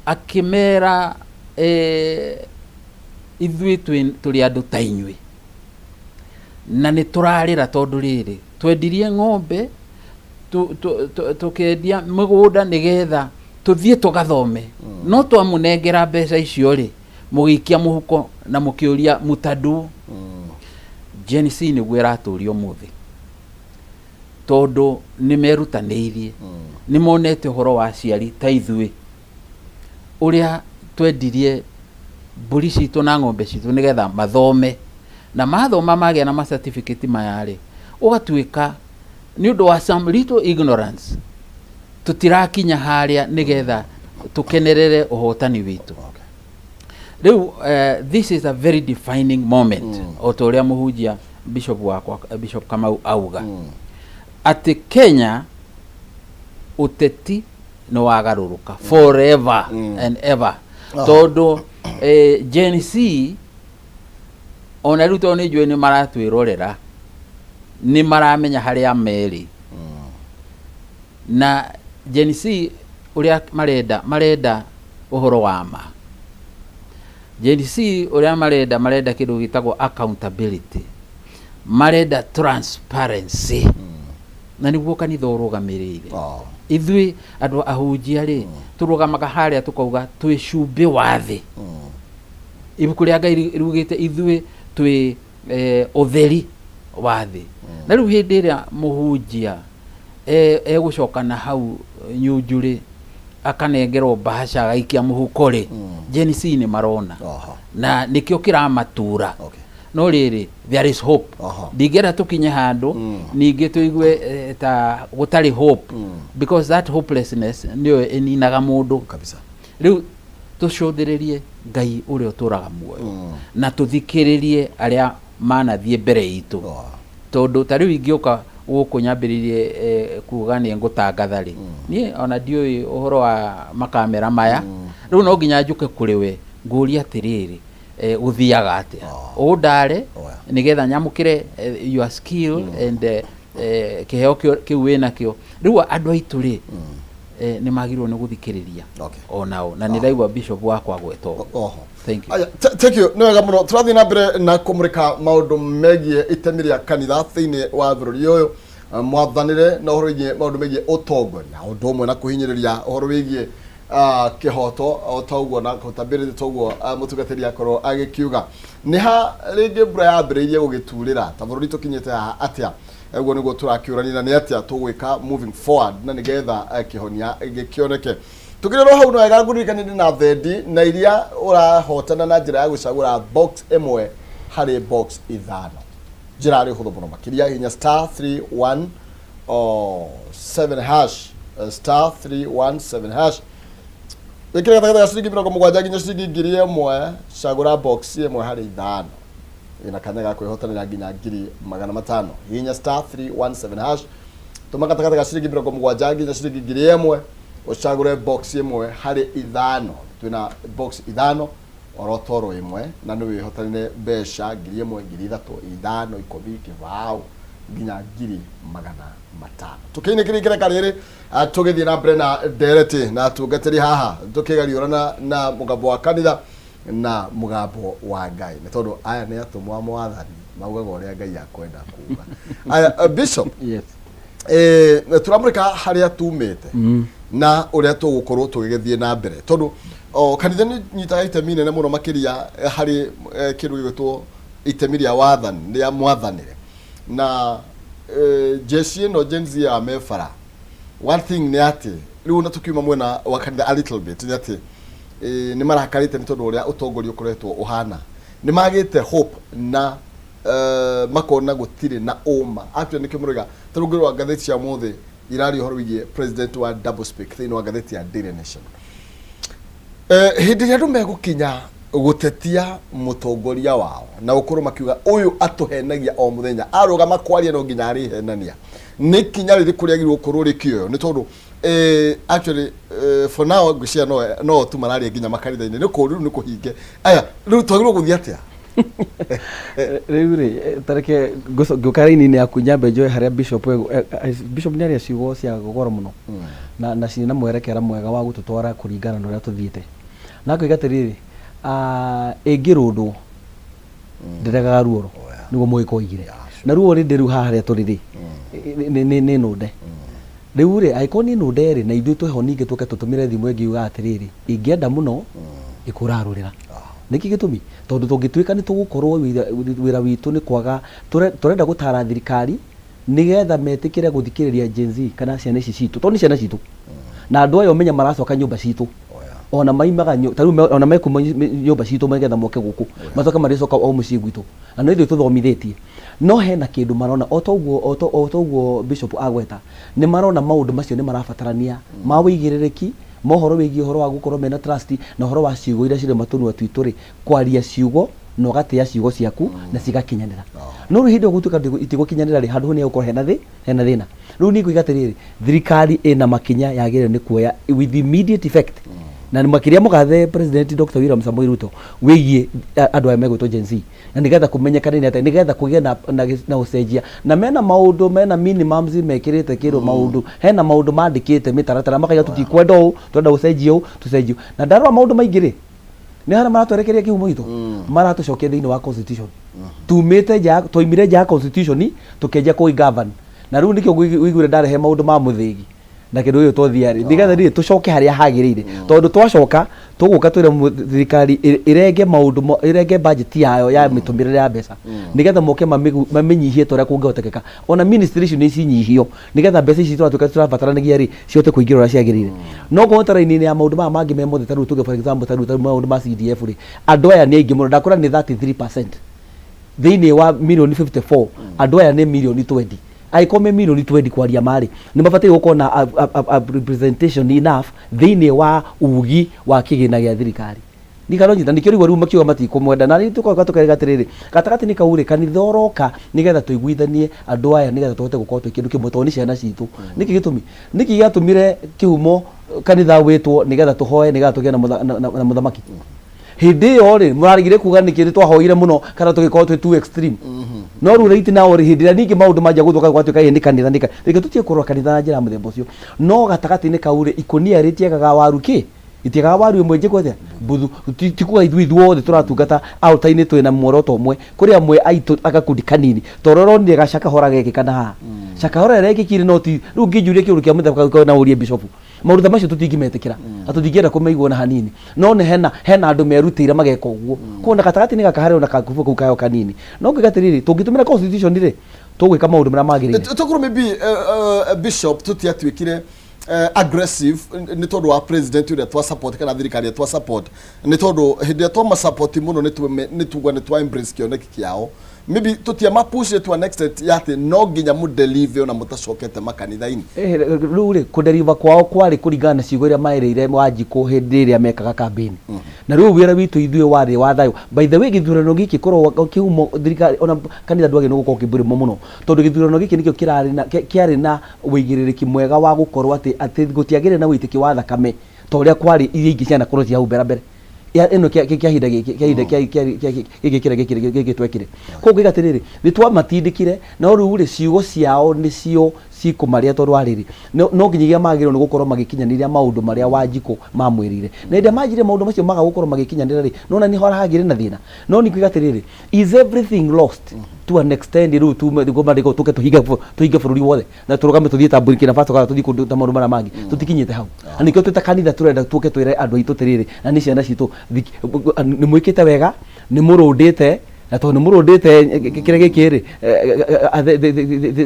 akĩmera, ithuĩ tũrĩ andũ ta inyuĩ na nĩ tũrarĩra tondũ rĩrĩ twendirie ng'ombe, tũkendia mĩgũnda nĩgetha tũthiĩ tũgathome, no twamũnengera mbeca icio rĩ, mũgĩikia mũhuko na mũkĩũria mũtadu. Gen Z nĩguo ĩratũria ũmũthĩ, tondũ nĩ merutanĩirie, nĩ monete ũhoro wa aciari ta ithuĩ ũrĩa twendirie mbũri citũ na ng'ombe citũ nĩgetha mathome, na mathoma magĩa na ma certificate maya rĩ, ũgatuĩka nĩ ũndũ wa some little ignorance tũtirakinya harĩa nĩgetha tũkenerere ũhotani witũ. Rĩu this is a very defining moment, o ta ũrĩa mũhunjia bishop wakwa, Bishop Kamau, auga atĩ Kenya ũteti nĩ wagarũrũka forever and ever, tondũ Gen Z ona rĩu tondũ nĩ njũĩ nĩ maratwĩrorera, nĩ maramenya harĩa merĩ. Na Gen Z ũrĩa marenda ũhoro wa ma. Gen Z ũrĩa marenda kĩndũ gĩtagwo accountability, marenda transparency, na nĩguo kanitha ũrũgamĩrĩire. Ithuĩ andũ ahunjia rĩ, tũrũgamaga harĩa tũkauga twĩ cumbĩ wa thĩ. Ibuku rĩa Ngai riugĩte ithuĩ twĩ ũtheri wa thĩ. Na rĩu hĩndĩ ĩrĩa mũhunjia egũcoka na hau nyunju rĩ, akanengerwo mbahaca agaikia mũhuko rĩ, Gen Z nĩ marona na nĩkĩo kĩramatura. No rĩrĩ, there is hope. Ndingĩenda tũkinye handũ ningĩ tũigue ta gũtarĩ hope, because that hopelessness nĩyo ĩninaga mũndũ. Rĩu tũcũthĩrĩrie Ngai ũrĩa ũtũraga muoyo na tũthikĩrĩrie arĩa manathiĩ mbere itũ, tondũ ta rĩu ingĩũka gũkũ nyambĩrĩrie kuga nĩ ngũtangatha rĩ, niĩ ona ndiũĩ ũhoro wa makamera maya. Rĩu no nginya njũke kũrĩ we ngũrie atĩrĩrĩ, gũthiaga atĩa, ũndare nĩgetha nyamũkĩre your skill and kĩheo kĩu wĩnakĩo. Rĩu andũ aitũ rĩ, nĩ magĩrĩirwo nĩ gũthikĩrĩria onao, na nĩ ndaigua bishop wakwa gweta ũguo. Thank you. Aya, thank you, nĩ wega mũno. Tũrathiĩ na mbere na kũmũrĩka maũndũ megiĩ itemi rĩa kanitha thĩinĩ wa bũrũri ũyũ, mwathanĩre na ũhoro wĩgiĩ maũndũ megiĩ ũtongoria, ũndũ ũmwe na kũhinyĩrĩria ũhoro wĩgiĩ kĩhoto, o ta ũguo na accountability, ta ũguo mũtungatĩri akorwo agĩkiuga. Nĩ ha rĩngĩ mbura yambĩrĩirie gũgĩturĩra ta bũrũri? Tũkinyĩte haha atĩa? Ũguo nĩguo tũrakĩũrania, na nĩ atĩa tũgwĩka moving forward na nĩgetha kĩhonia gĩkĩoneke. Tukirerwo hau no wega ngũririkanie ndĩ na thendi na iria ũrahotana na njĩra ya gũcagũra box ĩmwe harĩ box ithano. Njĩra arĩ hũthũ mũno makĩria, hinya star 3 1 7 hash, star 317 hash, wĩkĩre gatagatĩ ga ciringi 70 nginya ciringi 1000, cagũra box ĩmwe harĩ ithano, ĩna kanya ga kwĩhotanĩra nginya 500,000. Hihinya star 317 hash, tũma gatagatĩ ga ciringi 70 nginya ciringi 1000, ũcagũre box ĩmwe harĩ ithano. Twĩna box ithano, orotoro ĩmwe, na nĩ wĩhotanĩre mbeca 1000, 3000, 5, 10, 20 nginya 500,000. Tũkĩinĩkĩria ikereka rĩrĩ, tũgĩthiĩ na mbere na ndereti na tungatĩri haha, tũkĩgariũrana na mũgambo wa kanitha na mũgambo wa Ngai, nĩ tondũ aya nĩ atũmwo a Mwathani, maugaga ũrĩa Ngai akwenda kuga. Aya, Bishop. Yes. Tũramũrĩka harĩa tumĩte na ũrĩa tũgũkorwo tũgĩgĩthiĩ na mbere, tondũ o, kanitha nĩ nyitaga itemi nene mũno makĩria harĩ kĩndũ gĩgwĩtwo itemi rĩa wathani, rĩa mwathanĩre na jeshi ĩno Gen Z ya mebara. One thing nĩ atĩ rĩu na tũkiuma mwena wa kanitha a little bit, nĩ atĩ nĩ marakarĩte nĩ tondũ ũrĩa ũtongoria ũkoretwo ũhana, nĩ magĩte hope na makona gũtirĩ na ũma. Actually nĩkĩo mũroiga ta rũngĩ rwa ngathĩti cia ũmũthĩ iraria ũhoro wĩgiĩ president wa double speak thĩinĩ wa ngathĩti ya Daily Nation. Hĩndĩ ĩrĩa andũ megũkinya Gũtetia mũtongoria wao na gũkorwo makiuga ũyũ atũhenagia o mũthenya, arũgama kwaria no nginya arĩhenania. Nĩ ikinya rĩrĩkũ rĩagĩrĩirwo gũkorwo rĩkĩoywo? Nĩ tondũ actually for now ngwĩciria no tu mararia nginya makanitha-inĩ nĩ kũũru, rĩu nĩ kũhinge. Aya, rĩu twagĩrĩirwo gũthiĩ atĩa? Rĩu rĩ, tareke ngũka raini-inĩ yaku nyambe njoe harĩa bishop bishop nĩ aria ciugo cia goro mũno na ciĩna mwerekera mwega wa gũtũtwara kũringana na ũrĩa tũthiĩte. Na akoiga atĩrĩrĩ, ĩngĩrũndwo ndĩregaga ruoro, nĩguo mũgĩkũ oigire. Na ruo rĩndĩ rĩu haha harĩa tũrĩ rĩ, nĩ nũnde. Rĩu rĩ, angĩkorwo nĩ nũnde rĩ, na ithuĩ twĩho ningĩ tũke tũtũmĩre thimũ ĩngĩ yugaga atĩrĩrĩ, ingĩenda mũno ĩkũrarũrĩra. Nĩkĩ gĩtũmi? Tondũ tũngĩtuĩka nĩ tũgũkorwo wĩra witũ nĩ kwaga, tũrenda gũtara thirikari nĩgetha metĩkĩre gũthikĩrĩria Gen Z kana ciana ici citũ, tondũ nĩ ciana citũ. Na andũ aya ũmenye maracoka nyũmba citũ. Ona maimaga ta rĩu ona mekuma nyũmba citũ nĩgetha moke gũkũ, macoke marĩcoka o mũciĩ gwitũ. Na nĩ ithuĩ tũthomithĩtie. No hena kĩndũ marona, o ta ũguo Bishop agweta, nĩ marona maũndũ macio nĩ marabatarania ma ũigĩrĩrĩki, ma ũhoro wĩgiĩ ũhoro wa gũkorwo mena trust, na ũhoro wa ciugo iria cirĩ matũnua twitũ rĩ, kwaria ciugo na ũgatĩa ciugo ciaku na cigakinyanĩra. No rĩu hĩndĩ ĩyo gũtuĩka itigũkinyanĩra rĩ, handũ hau nĩ hegũkorwo hena thĩna. Rĩu niĩ ngoiga atĩrĩrĩ, thirikari ĩna makinya yagĩrĩire nĩ kuoya with immediate effect. Na nĩ makĩria mũgathe President Dr. William Samoei Ruto wĩgiĩ andũ aya megwĩtwo Gen Z. Na nĩgetha kũmenyekane nĩ atĩa, nĩgetha kũgĩe na ũcenjia. Na mena maũndũ, mena minimums mekĩrĩte kĩndũ maũndũ, hena maũndũ mandĩkĩte mĩtaratara makaiga tũtikwenda ũũ, tũrenda gũcenjia ũũ, tũcenjie ũũ. Na ndarora maũndũ maingĩ rĩ, nĩ harĩa maratwerekeria kĩhumo gitũ, maratũcokia thĩinĩ wa constitution. Tumĩte nja, twaimire nja ya constitution tũkĩanjia kũ govern. Na rĩu nĩkĩo ũiguire ndarehe maũndũ ma mũthĩgi na kĩndũ gĩkĩ tũthiĩ rĩ, nĩgetha rĩ tũcoke harĩa hagĩrĩire. Tondũ twacoka tũgũka twĩre thirikari ĩrenge maũndũ, ĩrenge budget yayo ya mĩtũmĩrĩre ya mbeca, nĩgetha moke mamĩnyihie ta ũrĩa kũngĩhotekeka. Ona ministry icio nĩ cinyihio, nĩgetha mbeca ici tũratuĩka tũrabataranagia rĩ, cihote kũingĩra ũrĩa ciagĩrĩire. No korwo ta raini-inĩ ya maũndũ maya mangĩ me mothe, ta rĩu tuge for example, ta rĩu maũndũ ma CDF rĩ, andũ aya nĩ aingĩ mũno, ndakwĩra nĩ 33% thĩinĩ wa mirioni 54, andũ aya nĩ mirioni 20. Angĩkorwo me mirioni 20, kwaria marĩ nĩ mabataire gũkorwo na a representation enough thĩinĩ wa ugi wa kĩgĩna gĩa thirikari. Ndikaronyita nĩkĩo rĩu rĩu makiuga matikũmwenda. Na rĩu tũkoka tũkerega atĩrĩrĩ, gatagatĩ-inĩ kau rĩ, kanitha ũroka nĩgetha tũiguithanie andũ aya, nĩgetha tũhote gũkorwo twĩ kĩndũ kĩmwe, tondũ nĩ ciana citũ. Nĩkĩ gĩtũmi? Nĩkĩ gĩatũmire kĩhumo kanitha wĩtwo nĩgetha tũhoe nĩgetha tũgĩe na mũthamaki? Hĩndĩ ĩyo rĩ, mũraregire kuga nĩkĩ nĩ twahoire mũno kana tũgĩkorwo twĩ too extreme. No rĩu right now rĩ, hĩndĩ ĩrĩa ningĩ maũndũ manjia gũthũka gwatuĩka ĩ nĩ kanitha, nĩ reke tũtige kũrora kanitha na njĩra ya mũthemba ũcio. No gatagatĩ-inĩ kau rĩ, ikũnia rĩtiagaga waru kĩ? Itiagaga waru ĩmwe njĩkwo atĩa? Mbuthu. Ti kuga ithuĩ ithuothe tũratungata altar-inĩ twĩna muoroto ũmwe. Kũrĩ amwe aitũ agakundi kanini. Ta ũrĩa ũronire ga Shakahola gekĩka na haha. Shakahola ĩrĩa ĩkĩkire no ti, rĩu ũngĩnjũria kĩũndũ kĩa mũthemba kau na ũrie bishop. Maũndũ ta macio tũtingĩmetĩkĩra. Na tũtingĩenda kũmaigua ona hanini. No nĩ hena andũ merutĩire mageka ũguo. Koguo na gatagatĩ-inĩ gaka harĩ ona gakubu kau kayo kanini. No ngauga atĩrĩrĩ, tũngĩtũmĩra constitution rĩ, tũgwĩka maũndũ marĩa magĩrĩire. Tokorwo maybe bishop tũtiatuĩkire aggressive nĩ tondũ wa president ũrĩa twa support kana thirikari ĩrĩa twa support, nĩ tondũ hĩndĩ ĩrĩa twama support mũno nĩ tugua nĩ twa embrace kĩoneki kĩao, maybe tũtiamapushire to an extent ya atĩ no nginya mũdeliver ona mũtacokete makanitha-inĩ. Rĩu rĩ, kũdeliver kwao kwarĩ kũringana na ciugo iria maerĩire Wanjikũ hĩndĩ ĩrĩa mekaga campaign. Na rĩu wĩra witũ ithuĩ warĩ wa thayũ. By the way, gĩthurano gĩkĩ korwo kĩhumo thirikari ona kanitha ndwagĩrĩirwo nĩ gũkorwo ũkĩmbũrĩmwo mũno, tondũ gĩthurano gĩkĩ nĩkĩo kĩrarĩ na kĩarĩ na ũigĩrĩrĩki mwega wa gũkorwo atĩ gũtiagĩrĩ na ũitĩki wa thakame ta ũrĩa kwarĩ iria ingĩ cianakorwo ci hau mbere mbere. Ya ĩno kĩa ihinda gĩkĩ, kĩa ihinda kĩa gĩkĩ kĩrĩa gĩkĩ gĩkĩ twekire. Koguo ngauga atĩrĩrĩ, nĩ twamatindĩkire, no rĩu rĩ, ciugo ciao nĩcio cikũmarĩa, tondũ wa rĩrĩ, no nginyagia magĩrĩirwo nĩ gũkorwo magĩkinyanĩria maũndũ marĩa Wanjikũ mamwĩrĩire. Na hĩndĩ ĩrĩa manjirie maũndũ macio maga gũkorwo magĩkinyanĩra rĩ, nĩwona nĩho haragĩrĩ na thĩna. No niĩ nguga atĩrĩrĩ, is everything lost to an extent rĩu tume nĩguo tũke tũhinge bũrũri wothe na tũrũgame tũthiĩ ta Burkina Faso kana tũthiĩ kũndũ ta maũndũ marĩa mangĩ? Tũtikinyĩte hau. Na nĩkĩo twĩ ta kanitha tũrenda tũke twĩre andũ aitũ atĩrĩrĩ, na nĩ ciana citũ, nĩ mwĩkĩte wega, nĩ mũrũndĩte, na tondũ nĩ mũrũndĩte kĩrĩa gĩkĩ rĩ,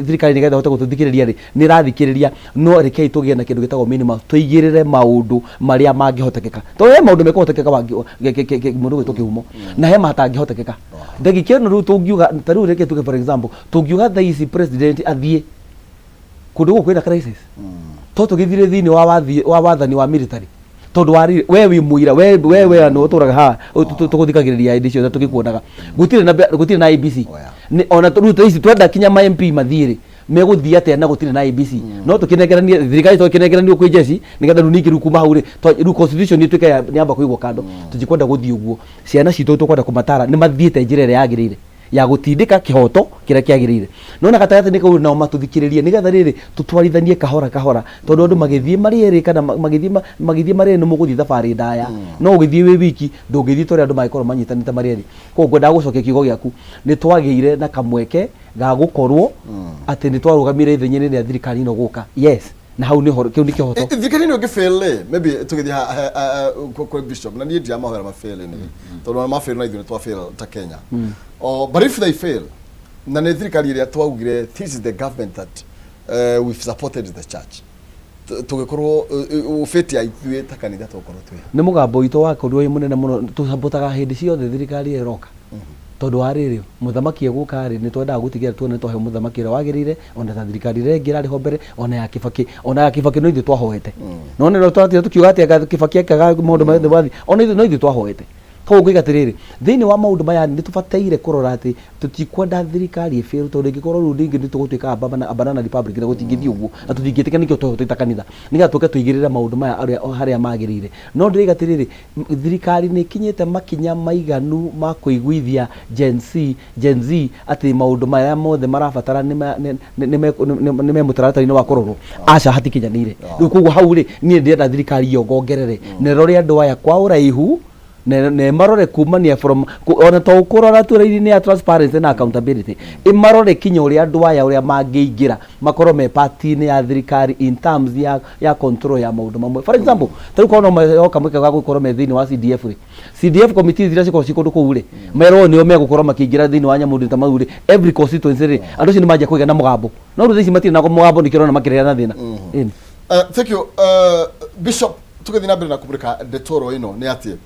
thirikari nĩgetha ĩhote gũtũthikĩrĩria rĩ, nĩ ĩrathikĩrĩria. No rekei tũgĩe na kĩndũ gĩtagwo minimum, tũigĩrĩre maũndũ marĩa mangĩhotekeka, tondũ he maũndũ mekũhotekeka mũndũ gwĩtwo kĩhumo na he matangĩhotekeka. Ndagĩka ĩno rĩu tũngiuga, ta rĩu reke tuge for example, tũngiuga thaa ici president athiĩ kũndũ gũkũ kwĩna crisis, to tũgĩthire thĩinĩ wa wathani wa military. Tondũ wa rĩrĩ, we wĩ mũira, we we we nĩ ũtũraga haha, tũgũthikagĩrĩria hĩndĩ ciothe tũgĩkuonaga. Gũtirĩ na gũtirĩ na IEBC. Oh, yeah. Nĩ- Ona rĩu thaa ici twenda kinya ma MP mathiĩ rĩ, megũthiĩ atĩa na gũtirĩ na IEBC? No tũkĩnengeranie thirikari, tũkĩnengeranio kwĩ jeshi nĩgetha rĩu ningĩ rĩu kuma hau rĩ, rĩu constitution ĩtuĩke nĩ yamba kũigwo kando. Tũtikwenda gũthiĩ ũguo. Ciana citũ tũkwenda kũmatara nĩ mathiĩte njĩra ĩrĩa yagĩrĩire ya gũtindĩka kĩhoto kĩrĩa kĩagĩrĩire, no na gatagatĩ-inĩ kau nao matũthikĩrĩrie nĩgetha rĩrĩ tũtwarithanie kahora kahora, tondũ andũ magĩthiĩ marĩ erĩ kana magĩthiĩ marĩ erĩ nĩ mũgũthiĩ thabarĩ ndaya, no ũgĩthiĩ wĩ wiki ndũngĩthiĩ ta ũrĩa andũ mangĩkorwo manyitanĩte marĩ erĩ. Koguo ngwendaga gũcokia kiugo gĩaku, nĩ twagĩire na kamweke ga gũkorwo atĩ nĩ twarũgamire ithenya-inĩ rĩa thirikari ĩno gũka, yes, na hau nĩ kĩu nĩ kĩhoto. Thirikari ĩno ĩngĩfail rĩ, maybe tũgĩthiĩ kwĩ bishop, na niĩ ndiramahoera mafail nĩ tondũ ona mafail na ithuĩ nĩ twafail ta Kenya. Oh, but if they fail, na nĩ thirikari ĩrĩa twaugire this is the government that we've supported the church, tũgĩkorwo ũbĩti ya ithuĩ ta kanitha tũgũkorwo twĩ Nĩ mũgambo witũ wakorirwo wĩ mũnene mũno. Tũcabotaga hĩndĩ ciothe thirikari ĩyo ĩroka, tondũ wa rĩrĩ, mũthamaki egũka rĩ, nĩ twendaga gũtigĩrĩra tuone twahe mũthamaki ũrĩa wagĩrĩire, ona ta thirikari ĩrĩa ĩngĩ ĩrarĩ ho mbere, ona ya Kibaki, ona ya Kibaki no ithuĩ twahoete. No nĩ twatigire tũkiuga atĩ anga Kibaki ekaga maũndũ mothe mathiĩ, ona ithuĩ no ithuĩ twahoete. Koguo ngoiga atĩrĩrĩ, thĩinĩ wa maũndũ maya nĩ tũbataire kũrora atĩ tũtikwenda thirikari ĩbĩrũ, tondũ ĩngĩkorwo rĩu rĩngĩ nĩ tũgũtuĩka a banana republic, na gũtingĩthiĩ ũguo, na tũtingĩtĩkĩra. Nĩkĩo twehotete ta kanitha nĩgetha tũke tũigĩrĩre maũndũ maya harĩa magĩrĩire. No ndĩroiga atĩrĩrĩ, thirikari nĩ ĩkinyĩte makinya maiganu ma kũiguithia Gen Z, Gen Z atĩ maũndũ maya mothe marabatara nĩ me mũtaratara-inĩ wa kũrorwo? Aca, hatikinyanĩire rĩu. Koguo hau rĩ, niĩ ndĩrenda thirikari yongongerere na ĩrore andũ aya kwa ũraihu na ĩmarore kumania from ona to kũrora tu raini ya transparency na accountability, ĩmarore kinya ũrĩa andũ aya ũrĩa mangĩingĩra makorwo me part-inĩ ya thirikari in terms ya control ya maũndũ mamwe. For example, ta rĩu korwo no maheo kamweke ga gũkorwo me thĩinĩ wa CDF rĩ, CDF committees iria cikoragwo ci kũndũ kũu rĩ, merwo nĩo megũkorwo makĩingĩra thĩinĩ wa nyamũ ta mau rĩ, every constituency rĩ, andũ acio nĩ manjia kũgĩa na mũgambo, no rĩu thaa ici matirĩ na mũgambo, nĩkĩo ũrona makĩrĩra na thĩna. Ĩni. Thank you, Bishop. Tũgĩthiĩ na mbere na kũmũrĩka ndetoro ĩno nĩ atĩ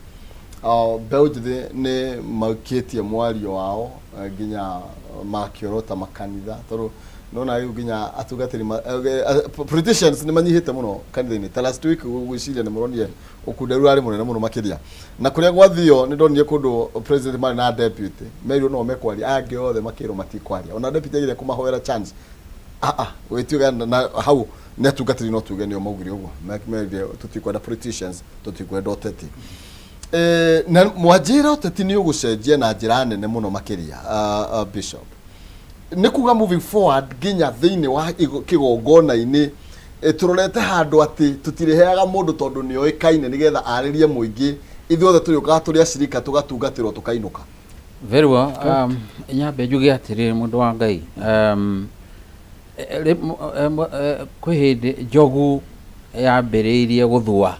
mbeũ njĩthĩ nĩ maukĩtie mwario wao, nginya makĩorota makanitha, tondũ nona rĩu nginya atungatĩri politicians nĩ manyihĩte mũno kanitha-inĩ. Ta last week gwĩciria nĩ mũronire ũkunderu warĩ mũnene mũno makĩria, na kũrĩa gwathio nĩ ndonire kũndũ president marĩ na deputy merirwo no mekwaria, aya angĩ othe makĩrwo matikwaria, ona deputy agĩrĩa kũmahoera chance. Gwĩtuga na hau nĩ atungatĩri, no tuge nĩo maugire ũguo. Merire tũtikwenda politicians, tũtikwenda ũteti. Na mwanjĩra ũteti nĩ ũgũcenjia na njĩra nene mũno makĩria. Bishop, nĩ kuga moving forward nginya thĩinĩ wa kĩgongona-inĩ, tũrorete handũ atĩ tũtirĩheaga mũndũ tondũ nĩ oĩkaine nĩgetha arĩrie mũingĩ, ithuothe tũrĩũkaga tũrĩ acirika, tũgatungatĩrwo, tũkainũka. Very well. Nyambe njuge atĩrĩrĩ, mũndũ wa Ngai, kwĩ hĩndĩ njogu yambĩrĩirie gũthua.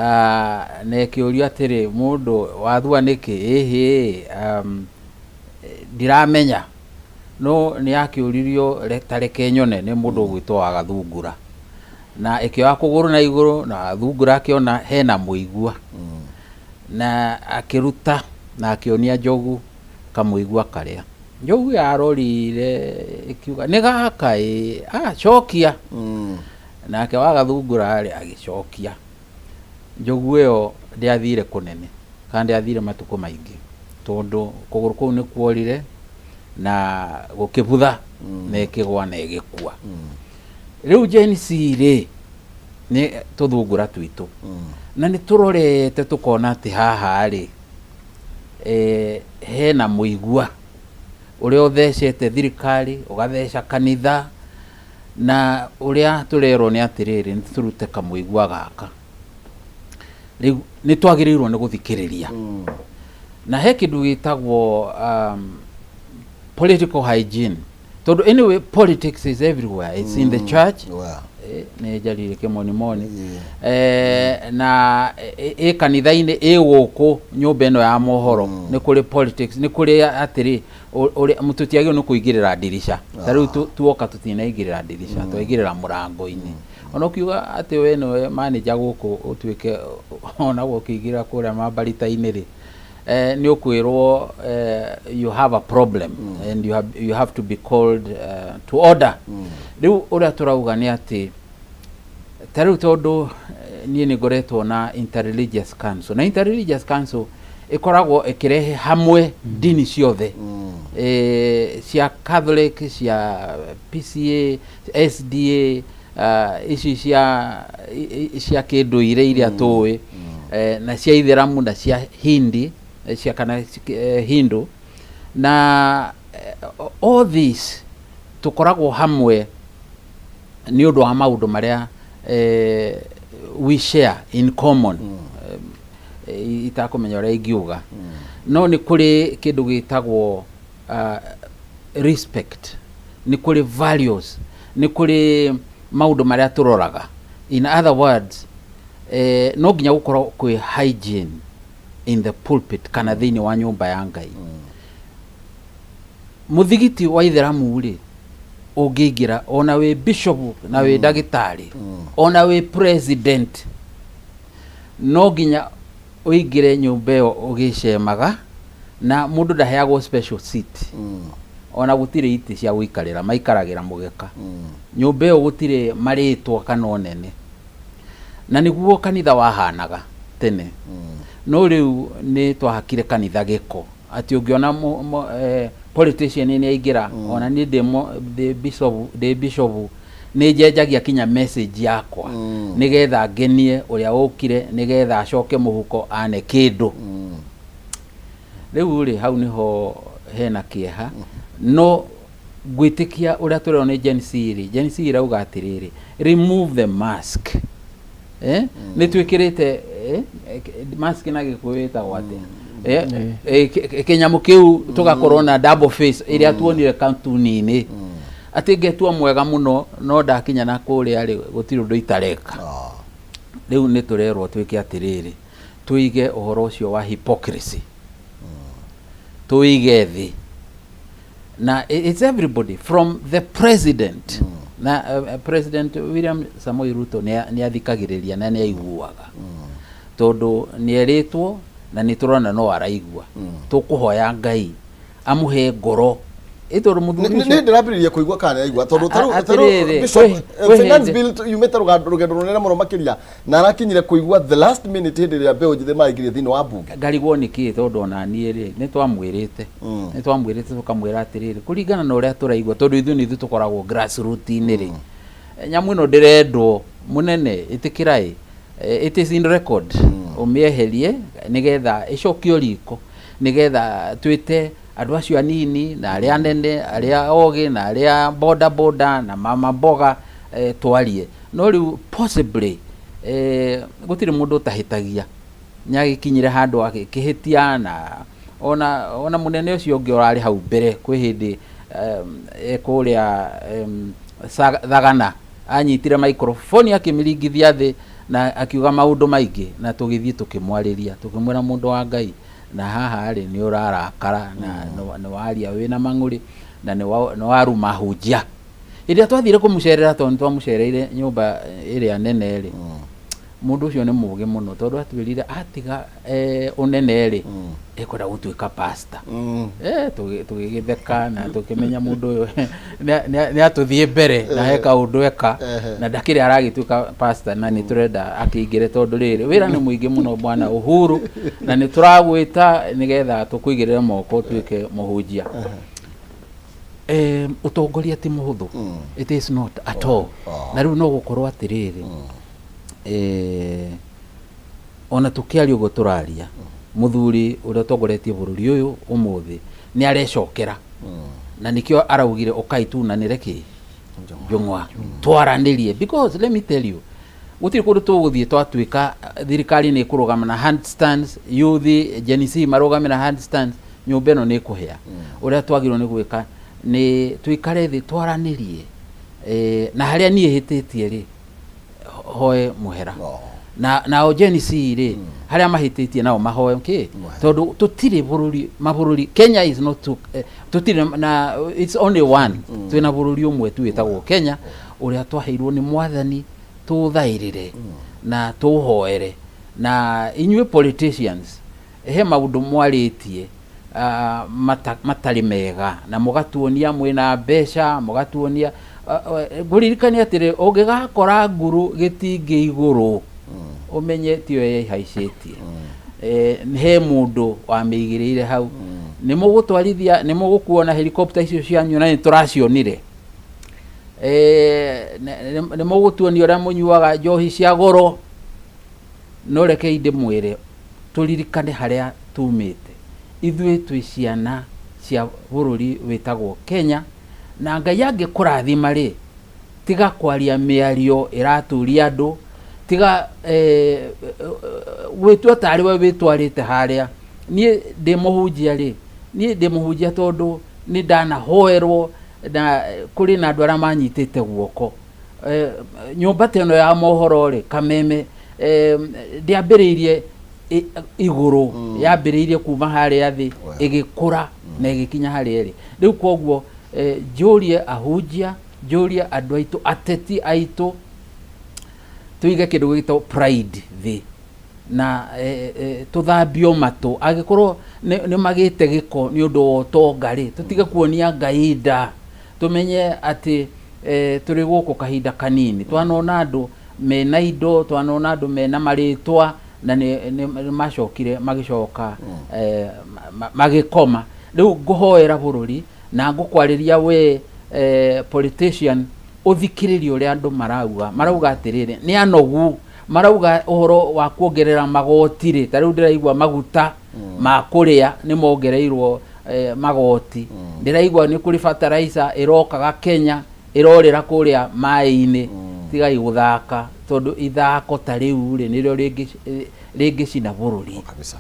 Ah, na ĩkĩũrio atĩrĩ, mũndũ wathua nĩkĩ? Ĩhĩ, ndiramenya, no nĩ yakĩũririo ta reke nyone nĩ mũndũ ũgwĩtwo wa Gathungura, na ĩkĩoya kũgũrũ na igũrũ, na Gathungura akĩona hena mũigua, na akĩruta na akĩonia njogu kamũigua karĩa njogu yarorire, ĩkiuga nĩ gaka ĩ, ah, cokia. Nake wa Gathungura rĩ, agĩcokia. Njogu ĩyo ndĩathire kũnene kana ndĩathire matukũ maingĩ, tondũ kũgũrũ kũu nĩ kuorire na gũkĩbutha na ĩkĩgwa na ĩgĩkua. Rĩu Gen Z rĩ, nĩ tũthungura twitũ, na nĩ tũrorete tũkona atĩ haha rĩ, hena mũigua ũrĩa ũthecete thirikari, ũgatheca kanitha, na ũrĩa tũrerwo nĩ atĩrĩrĩ, nĩ tũrute kamũigua gaka. Rĩu nĩ twagĩrĩirwo nĩ gũthikĩrĩria, na he kĩndũ gĩtagwo political hygiene, tondũ anyway politics is everywhere, it's in the church. Nĩ njarire kĩmonimoni. Na ĩ kanitha-inĩ, ĩ gũkũ nyũmba ĩno ya mohoro, nĩ kũrĩ politics, nĩ kũrĩ atĩrĩ ũrĩa tũtiagĩrĩirwo nĩ kũingĩrĩra ndirica. Ta rĩu tuoka tũtinaingĩrĩra ndirica, twaingĩrĩra mũrango-inĩ. Ona ũkiuga atĩ we nĩwe manager gũkũ, ũtuĩke onagwo ũkĩingĩra kũrĩa mambarita-inĩ rĩ, nĩ ũkwĩrwo you have a problem and you have to be called to order. Rĩu ũrĩa tũrauga nĩ atĩ Ta rĩu tondũ niĩ nĩ ngoretwo na Interreligious Council, na Interreligious Council ĩkoragwo ĩkĩrehe hamwe ndini ciothe, cia Catholic, cia PCA, SDA, ici cia kĩndũire iria tũĩ, na cia Ithĩramu na cia Hindi, cia kana Hindu, na all these tũkoragwo hamwe nĩ ũndũ wa maũndũ marĩa we share in common. Itakũmenya ũrĩa ingiuga, no nĩ kũrĩ kĩndũ gĩtagwo respect, nĩ kũrĩ values, nĩ kũrĩ maũndũ marĩa tũroraga. In other words, no nginya gũkorwo kwĩ hygiene in the pulpit kana thĩinĩ wa nyũmba ya Ngai. Mũthigiti wa Ithĩramu rĩ, ũngĩingĩra ona wĩ bishop na wĩ ndagĩtarĩ, ona wĩ president, no nginya ũingĩre nyũmba ĩyo ũgĩcemaga, na mũndũ ndaheagwo special seat, ona gũtirĩ itĩ cia gũikarĩra, maikaragĩra mũgeka. Nyũmba ĩyo gũtirĩ marĩtwa kana ũnene, na nĩguo kanitha wahanaga tene. No rĩu nĩ twahakire kanitha gĩko, atĩ ũngĩona politician nĩ aingĩra, ona niĩ ndĩ bishop nĩ njenjagia kinya message yakwa nĩgetha ngenie ũrĩa ũkire, nĩgetha acoke mũhuko ane kĩndũ. Rĩu rĩ, hau nĩho hena kĩeha. No ngwĩtĩkia ũrĩa tũrerwo nĩ Gen Z rĩ, Gen Z ĩrauga atĩrĩrĩ, "Remove the mask." Nĩ twĩkĩrĩte mask, na Gĩkũyũ ĩtagwo atĩa? Kĩnyamũ kĩu tũgakorwo na double face ĩrĩa tuonire cartoon-inĩ, atĩ ngetua mwega mũno, no ndakinya na kũrĩa rĩ, gũtirĩ ũndũ itareka. Rĩu nĩ tũrerwo twĩke atĩrĩrĩ, tũige ũhoro ũcio wa hypocrisy, tũige thĩ, na it's everybody from the president na President William Samoei Ruto nĩ athikagĩrĩria na nĩ aiguaga, tondũ nĩ erĩtwo na nĩ tũrona no araigua. Tũkũhoya Ngai amũhe ngoro ĩ, tondũ mũthuri nĩ ũcio ndĩrambĩrĩria kũigua kana nĩ aigua, tondũ tarĩu atĩrĩrĩ, Bishop, kwĩ finance hĩndĩ- bill yumĩte rũgendo rũnene mũno makĩria, na arakinyire kũigua the last minute hĩndĩ ĩrĩa mbeũ njĩthĩ maraingĩria thĩinĩ wa mbunge. Ngarigwo nĩ kĩ, tondũ ona niĩ rĩ, nĩ twamwĩrĩte tũkamwĩra atĩrĩrĩ, kũringana na ũrĩa tũraigua, tondũ ithuĩ nĩ ithuĩ tũkoragwo grassroot-inĩ rĩ, nyamũ ĩno ndĩrendwo mũnene, ĩtĩkĩra ĩ. It is in record, ũmĩeherie nĩgetha ĩcokio riko, nĩgetha twĩte andũ acio anini na arĩa anene, arĩa ogĩ na arĩa boda boda na mama mboga, twarie. No rĩu possibly, gũtirĩ mũndũ ũtahĩtagia, nĩagĩkinyire handũ agĩkĩhĩtia, na ona mũnene ũcio ũngĩ ũrarĩ hau mbere, kwĩ hĩndĩ kũrĩa Thagana anyitire microphone akĩmĩringithia thĩ na akiuga maũndũ maingĩ, na tũgĩthiĩ tũkĩmwarĩria, tũkĩmwĩra, "Mũndũ wa Ngai, na haha rĩ, nĩ ũrarakara na nĩ waria wĩna mang'ũrĩ na nĩ waruma hunjia." Hĩndĩ ĩrĩa twathire kũmũcerera, tondũ nĩ twamũcereire nyũmba ĩrĩa nene rĩ, mũndũ ũcio nĩ mũgĩ mũno, tondũ atwĩrire atiga ũnene rĩ, ekwenda gũtuĩka pastor. Tũgĩgĩtheka na tũkĩmenya mũndũ ũyũ nĩ atũthiĩ mbere na he kaũndũ eka, na ndakĩrĩ aragĩtuĩka pastor, na nĩ tũrenda akĩingĩre, tondũ rĩrĩ wĩra nĩ mũingĩ mũno, bwana Uhuru, na nĩ tũragwĩta nĩgetha tũkũigĩrĩre moko ũtuĩke mũhunjia. Ũtongoria ti mũhũthũ, it is not at all. Na rĩu no gũkorwo atĩrĩrĩ, ona tũkĩaria ũguo tũraria, mũthuri ũrĩa ũtongoretie bũrũri ũyũ ũmũthĩ nĩ arecokera, na nĩkĩo araugire, "Ũkai tunanĩre kĩ njũng'wa, twaranĩrie," because let me tell you, gũtirĩ kũndũ tũgũthiĩ twatuĩka thirikari nĩ ĩkũrũgama na handstands, youth Gen Z marũgame na handstands, nyũmba ĩno nĩ ĩkũhĩa. Ũrĩa twagĩrĩirwo nĩ gwĩka nĩ tũikare thĩ twaranĩrie, na harĩa niĩ hĩtĩtie rĩ, hoe mũhera. Na nao Gen Z rĩ, harĩa mahĩtĩtie nao mahoe kĩ. Mũhera. Tondũ tũtirĩ bũrũri mabũrũri, Kenya is not two, tũtirĩ na, it's only one. Twĩna bũrũri ũmwe tu wĩtagwo Kenya, ũrĩa twaheirwo nĩ Mwathani tũthaĩrĩre na tũhoere. Na inyuĩ politicians, he maũndũ mwarĩtie matarĩ mega, na mũgatuonia mwĩna mbeca, mũgatuonia Ngũririkania atĩrĩ, ũngĩgakora nguru gĩtingĩ igũrũ, ũmenye tiyo yaihaicĩtie. He mũndũ wamĩigĩrĩire hau. Nĩ mũgũtwarithia, nĩ mũgũkuo na helicopter icio cianyu, na nĩ tũracionire. Nĩ mũgũtuonia ũrĩa mũnyuaga njohi cia goro. No rekei ndĩmwĩre, tũririkane harĩa tumĩte. Ithuĩ twĩ ciana cia bũrũri wĩtagwo Kenya, na Ngai angĩkũrathima rĩ, tiga kwaria mĩario ĩraturia andũ, tiga gwĩtua tarĩ we wĩtwarĩte harĩa. Niĩ ndĩ mũhunjia rĩ, niĩ ndĩ mũhunjia tondũ nĩ ndanahoerwo na kũrĩ na andũ arĩa manyitĩte guoko. Nyũmba ta ĩno ya mohoro rĩ, Kameme, ndĩambĩrĩirie igũrũ, yambĩrĩirie kuma harĩa thĩ, ĩgĩkũra na ĩgĩkinya harĩa ĩrĩ rĩu. Koguo njũrie ahunjia, njũrie andũ aitũ, ateti aitũ, tuige kĩndũ gĩgĩtwo pride thĩ na tũthambio matũ angĩkorwo nĩ magĩte gĩko nĩ ũndũ wa ũtonga rĩ, tũtige kuonia Ngai nda, tũmenye atĩ tũrĩ gũkũ kahinda kanini. Twanona andũ mena indo, twanona andũ mena marĩtwa na nĩ macokire magĩcoka magĩkoma. Rĩu ngũhoera bũrũri na ngũkwarĩria we politician, ũthikĩrĩrie ũrĩa andũ marauga. Marauga atĩrĩrĩ, nĩ anogu, marauga ũhoro wa kuongerera magoti rĩ, ta rĩu ndĩraigua maguta ma kũrĩa nĩ mongereirwo magoti, ndĩraigua nĩ kũrĩ fertilizer ĩrokaga Kenya ĩrorĩra kũrĩa maĩ-inĩ. Tigai gũthaka, tondũ ithako ta rĩu rĩ nĩrĩo rĩngĩcina bũrũri. Kabisa.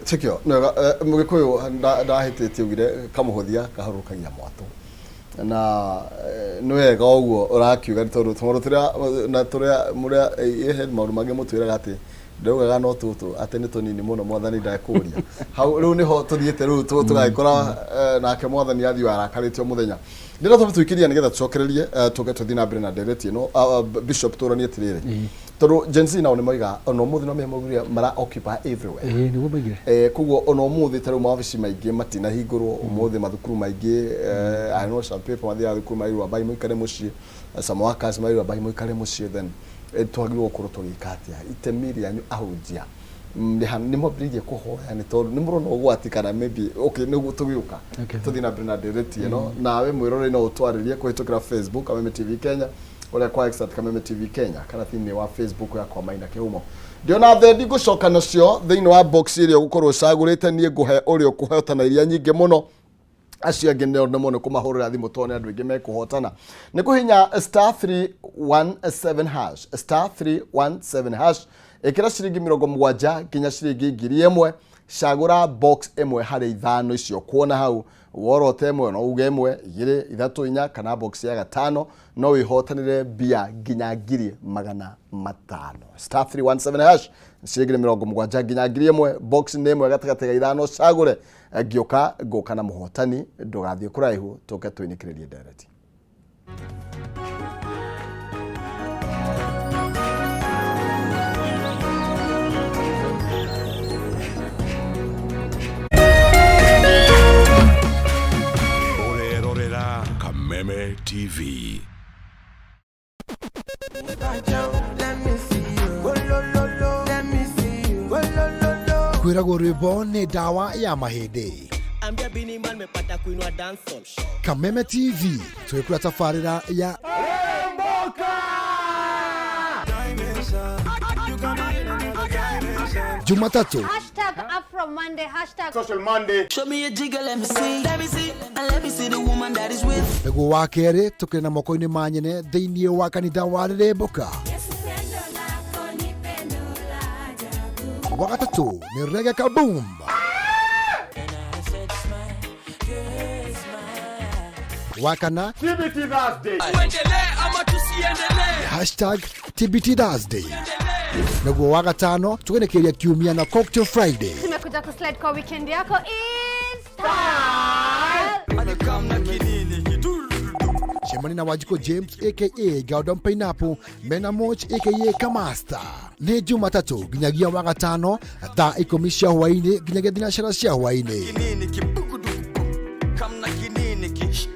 Tikio nĩwega. Mũgĩkũyũ ndahĩtĩtie ugire kamũhũthia kahũrũkagia mwatũ, na nĩ wega ũguo ũrakiuga, nĩ tondũ tũmaũndũ tũrĩa na tũrĩa mũrĩa he maũndũ mangĩ mũtwĩraga atĩ ndaugaga no tũtũ atĩ nĩ tũnini mũno, mwathani ndekũria hau. Rĩu nĩho tũthiĩte rĩu tũgagĩkora nake mwathani athiĩ arakarĩte o mũthenya. Ndĩrenda twambe tũikĩria nĩgetha tũcokererie, tũke tũthiĩ na mbere na ndereti ĩno. Bishop, tũranie atĩrĩrĩ, tondũ Gen Z nao nĩ moiga ona ũmũthĩ no maugire mara occupy everywhere. Ĩĩ, nĩguo maigire. Koguo ona ũmũthĩ ta rĩu mawabici maingĩ matinahingũrwo ũmũthĩ, mathukuru maingĩ, I know some people mathiaga thukuru mairwo ambai mũikare mũciĩ, some workers mairwo ambai mũikare mũciĩ. Then twagĩrĩirwo gũkorwo tũgĩka atĩa? Itemi rĩanyu ahunjia nĩ mwambĩrĩirie kũhoya nĩ tondũ nĩ mũrona ũgwati kana maybe? Okay, nĩguo tũgĩũka tũthiĩ na mbere na ndereti ĩno, nawe mwĩroreri no ũtwarĩrie kũhĩtũkĩra Facebook Kameme TV Kenya, ũrĩa kwa X @Kameme TV Kenya, kana thĩinĩ wa Facebook yakwa Maina Kĩhumo. Ndiona thendi ngũcoka nacio thĩinĩ wa box ĩrĩa ũgũkorwo ũcagũrĩte. Niĩ ngũhe ũrĩa ũkũhotana iria nyingĩ mũno, acio angĩ nĩ nĩmo nĩ kũmahũrĩra thimũ tondũ nĩ andũ aingĩ mekũhotana. Nĩ kũhinya *317#, *317#, ĩkĩra ciringi 70 nginya ciringi 1000, cagũra box ĩmwe harĩ ithano icio kuona hau. Worote ĩmwe, no uge ĩmwe, igĩrĩ, ithatũ, inya kana box ya gatano, no wĩhotanĩre mbia nginya 500,000. *317#, ciringi 70 nginya 1000, box nĩ ĩmwe gatagatĩ ga ithano, cagũre. Ngĩũka ngũka na mũhotani. Ndũgathiĩ kũraihu, tũke tũinĩkĩrĩrie ndereti. Ũrerorera Kameme TV. Kwĩragwo rwĩmbo nĩ ndawa ya mahĩndĩ. Ambia Bini Man mepata kuinua dancehall. Kameme TV twĩkũra tabarĩra ya Jumatatu #AfroMonday, hashtag Show me a jigger, let me see. Let me see, and let me see the woman that is with. Nĩguo wa kerĩ tũkĩrĩ na moko-inĩ ma nyene thĩinĩ wa kanitha wa Rĩrĩmbũka. Wa gatatũ nĩ Rege Kaboom. Wa kana #TBTThursday. Naguo wa gatano tũgenekeria kiumia na Cocktail Friday. Tumekuja kuslide kwa weekend yako is style. Cemani na Wanjikũ James aka Gordon Pineapple mena Moch aka Kamasta nĩ Jumatatũ nginyagia wa gatano thaa 10 cia hwaĩ-inĩ nginyagia thinacara cia hwaĩ-inĩ. Kinini kibugudugu, kamna kinini ki.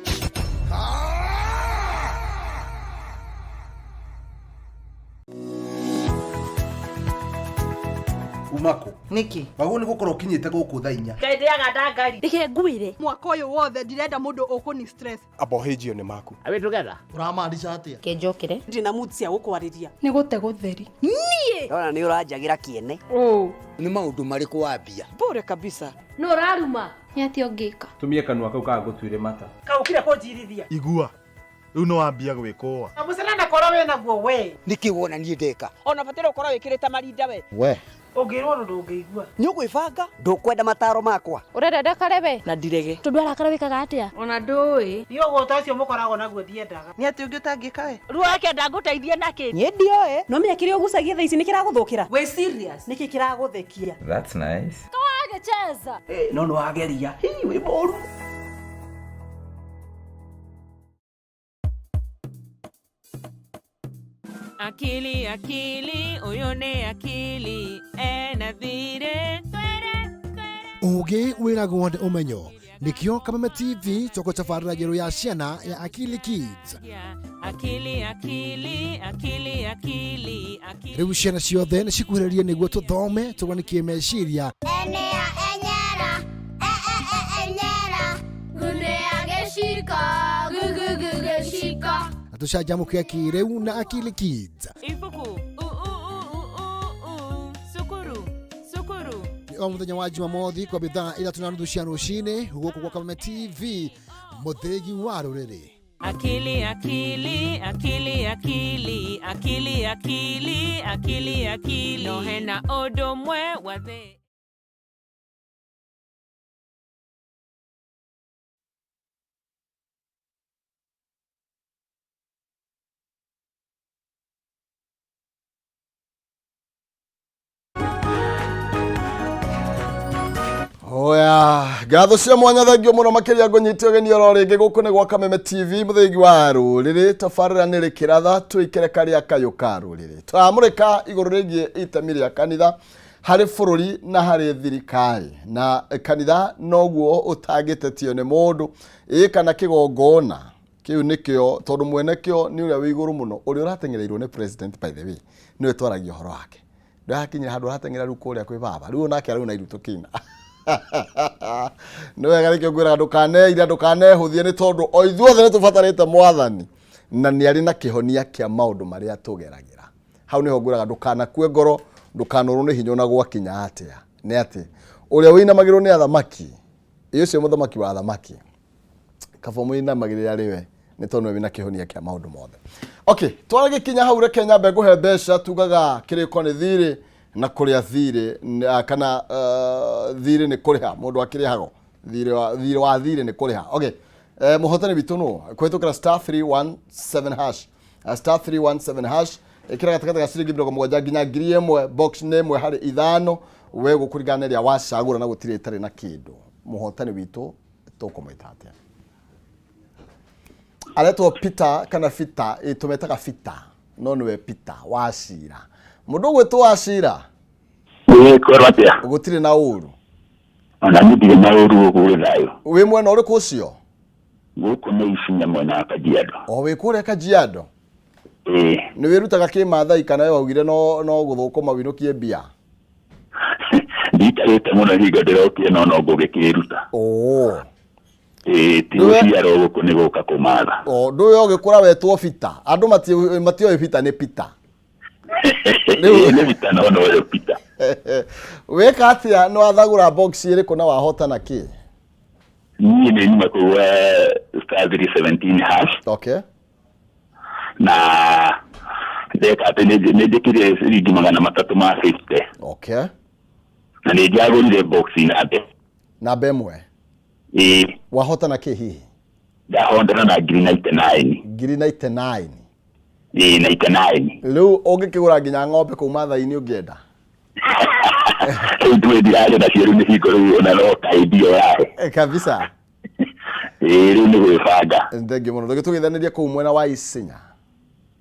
Kuma kũ? Nĩkĩ? Wagwo nĩ gũkorwo ũkinyĩte gũkũ thaa inya. Ngai ndĩaga ndangari. Reke ngwĩre. Mwaka ũyũ wothe ndirenda mũndũ ũkũni stress. Abohĩnjio nĩ maku. Are we together? Ũramaanisha atĩa? Kenjokere. Ndina mood cia gũkwarĩria. Nĩ gũte gũtheri. Niĩ. Ndona nĩ ũranjagĩra kĩene. Ũũ. Nĩ maũndũ marĩkũ wambia? Bure kabisa. Nũ ũraruma? Nĩ atĩa ũngĩka? Tumie kanua kau kaga gũtuire mata. Kaũkire kũnjirithia. Igua. Rĩu nĩ wambia gwĩkũa. Na mũcere na koro wĩ naguo we. Nĩkĩ wona niĩ ndeka? Ona bataire ũkorwo wĩkĩrĩte marinda we. We. Ũngĩrwo ũndũ ndũngĩigua. Nĩ ũgwĩbanga? Ndũkwenda mataro makwa? Ũrenda ndakare we? Na ndirege. Tondũ arakara wĩkaga atĩa? Ona ndũĩ. Niĩ ũgũta ũcio mũkoragwo naguo ndiendaga. Nĩ atĩ ũngĩ ũtangĩka we? Ruo akenda ngũteithie nakĩ? Niĩ ndioĩ. No menya kĩrĩa ũgucagia thaa ici nĩ kĩragũthũkĩra. Wĩ serious? Nĩkĩ kĩragũthekia? That's nice. Kawagĩcheza. Eh, no nĩ wageria. Hii wĩ mũru. Akili, akili, ũyũ nĩ akili ena thirĩ. Ũgĩ wĩragwo nĩ ũmenyo nĩkĩo Kameme TV tũgũtabarĩra njerũ ya ciana ya Akili Kids. Akili, akili, akili, akili, akili. Rĩu ciana ciothe nĩ cikuhĩrĩrie nĩguo tũthome tũganikie meciria Enea enyera. E e e enyera. Gunea gĩciko. Gugugu gĩciko. na tũcanjamũke kĩrĩu na Akili Kids. Ibuku, u u u u u u. Cukuru, cukuru. Nĩ o mũthenya wa Jumamothi kwambia thaa ithatũ na nuthu cia rũcinĩ gũkũ gwa Kameme TV mũthĩgi wa rũrĩrĩ. Akili, akili, akili, akili, akili, akili, akili, akili. No hena ũndũ ũmwe wa thĩ. Oya, ngatho cia mwanya thengio mũno makĩria ngũnyite ũgeni oro rĩngĩ gũkũ nĩ gwa Kameme TV mũthĩgi wa rũrĩrĩ tabarĩra nĩ rĩkĩratha tũikere karĩa kayũ ka rũrĩrĩ tũramũrĩka igũrũ rĩgiĩ itemi rĩa kanitha harĩ bũrũri na harĩ thirikari na kanitha noguo ũtangĩtetio nĩ mũndũ ĩ kana kĩgongona kĩu nĩkĩo tondũ mwene kĩo nĩ ũrĩa wĩ igũrũ mũno ũrĩa ũrateng'ereirwo nĩ president by the way nĩwe twaragia ũhoro wake ndakinyira handũ arateng'era rĩu kũrĩa kwĩ baba rĩu onake arau na iru tũkĩina nĩ wega nĩkĩo ngwĩraga ndũkaneire ndũkanehũthie nĩ tondũ o ithuothe nĩ tũbatarĩte mwathani na nĩ arĩ na kĩhonia kĩa maũndũ marĩa tũgeragĩra hau nĩho ngwĩraga ndũkanakue ngoro ndũkanorwo nĩ hinya ona gwakinya atĩa nĩ atĩ ũrĩa wĩinamagĩrwo nĩ athamaki ĩ ũcio mũthamaki wa athamaki kaba mũinamagĩrĩra rĩwe nĩ tondũ nĩwe wĩna kĩhonia kĩa maũndũ mothe okay twaragĩkinya hau reke nyambe ngũhe mbeca tugaga kĩrĩko nĩ thirĩ na kũrĩa thirĩ kana thirĩ nĩ kũrĩha mũndũ akĩrĩhagwo thirĩ wa thirĩ wa thirĩ nĩ kũrĩha okay mũhotani witũ nũ kũhĩtũkĩra star 317 hash star 317 hash ĩkĩra gatagatĩ ga ciringi mĩrongo mũgwanja nginya 1000 box nĩ ĩmwe harĩ ithano we gũkũringana na ĩrĩa wacagũra na gũtirĩ ĩtarĩ na kĩndũ mũhotani witũ tũkũmwĩta atĩa aretwo Peter kana Fita ĩ tũmetaga Fita no nĩwe Peter Wachira mũndũ ũgwĩtwo Wachira Ĩĩ kwĩrwo atĩa? Gũtirĩ na ũru. Ona niĩ ndirĩ na ũru ũguo wĩ thayũ. Wĩ mwena ũrĩkũ ũcio? Gũkũ nĩ Isinya mwena wa Kajiado. O wĩ kũrĩa Kajiado? Ĩĩ. Nĩ wĩrutaga kĩmathai kana we waugire no no gũthũkũma wĩinũkie mbia? Ndiikarĩte mũno hingo ndĩrokire no no ngũgĩkĩruta. Oo. Ĩĩ ti gũciarwo gũkũ nĩ gũka kũmatha. O ndũĩ ũgĩkũra wetwo Bita. Andũ matioĩ Bita nĩ Peter. Ĩĩ nĩ Bita no no ũyũ Peter. Wĩka atĩa nĩ wathagũra box ĩrĩkũ na wahotana kĩ? Niĩ nĩ nyuma kũu star 317 hash. Okay. Na ndeka atĩ nĩ njĩkire ciringi 350. Okay. Na nĩ njagũrire box namba. Namba ĩmwe. Ĩĩ. Wahotana kĩ hihi? Ndahondana na ngiri 99. Ngiri 99. Ĩĩ 99. Rĩu ũngĩkĩgũra nginya ng'ombe kũu Mathai-inĩ ũngĩenda? Rĩu ndũĩ ndirarĩa nacio rĩu nĩ hingo rĩu ona no kaindio yahe. Kabisa. Ĩĩ rĩu nĩ gwĩbanga. Thengiũ mũno. Ndũgĩtũgeithanĩrie kũu mwena wa Isinya.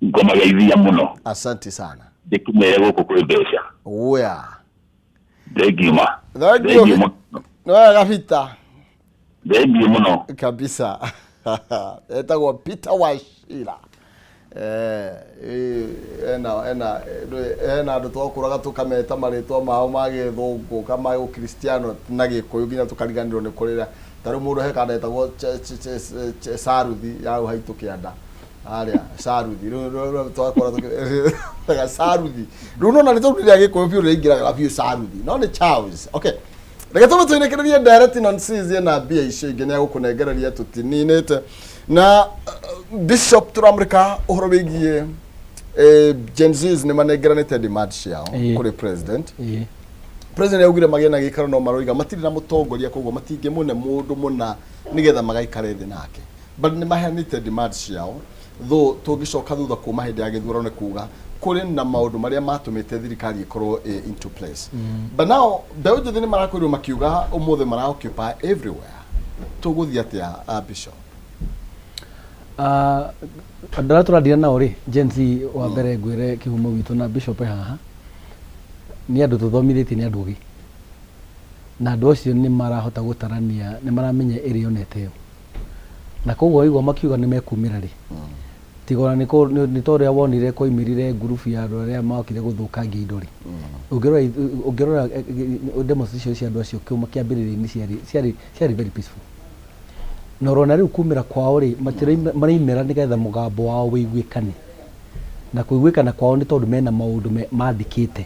Ngũmageithia mũno. Asante sana. Ndĩkĩmere gũkũ kwĩ mbeca. Oya. Thengiũ ma. Thengiũ. Nĩ wega Peter. Thengiũ mũno. Kabisa. Etagwo Peter Wachira. Eh, eh, ena ena ena andũ twakũraga tũkameta marĩtwa mao ma gĩthũngũ ka ma gĩkristiano na gĩkũyũ nginya tũkariganĩrwo nĩ kũrĩra. Ta rĩu mũndũ he kanda etagwo Saruthi ya hau haitũ kĩanda harĩa Saruthi. Rĩu twakũra tũkĩtaga Saruthi. Rĩu nona nĩ tondũ rĩa gĩkũyũ biũ rĩingĩraga biũ Saruthi, no nĩ Charles. Okay, reke tũme tũinĩkĩrĩrie ndereti na nsizie na mbia icio ingĩ nĩ agũkũnengereria tũtininĩte na Bishop tũramũrĩka ũhoro wĩgiĩ Gen Zs nĩ manengeranĩte demand ciao kũrĩ president. President augire magĩe na gĩikaro, no maroiga matirĩ na mũtongoria, koguo matingĩmũne mũndũ mũna nĩgetha magaikare thĩ nake, but nĩ maheanĩte demand ciao. Though tũngĩcoka thutha kuma hĩndĩ ya gĩthurano, nĩ kuga kũrĩ na maũndũ marĩa matũmĩte thirikari ĩkorwo ĩ into place, but now mbeũ njĩthĩ nĩ marakorirwo makiuga ũmũthĩ mara occupy everywhere. Tũgũthiĩ atĩa, Bishop? Ah, andũ arĩa tũrandira nao rĩ, Gen Z, wa mbere ngwĩre kĩhumo gitũ na Bishop e haha, nĩ andũ tũthomithĩtie, nĩ andũ ogĩ, na andũ acio nĩ marahota gũtarania, nĩ maramenya ĩrĩo na ĩteo, na koguo waigua makiuga nĩ mekumĩra rĩ, tiga ona nĩ ta ũrĩa wonire kwaumĩrire ngurubu ya andũ arĩa mokire gũthũkangia indo rĩ. Ũngĩrora demonstration cia andũ acio kuma kĩambĩrĩria-inĩ ciarĩ very peaceful, na ũrona rĩu kumĩra kwao rĩ, maraimĩra nĩgetha mũgambo wao wĩiguĩkane, na kũiguĩkana kwao nĩ tondũ mena maũndũ mandĩkĩte.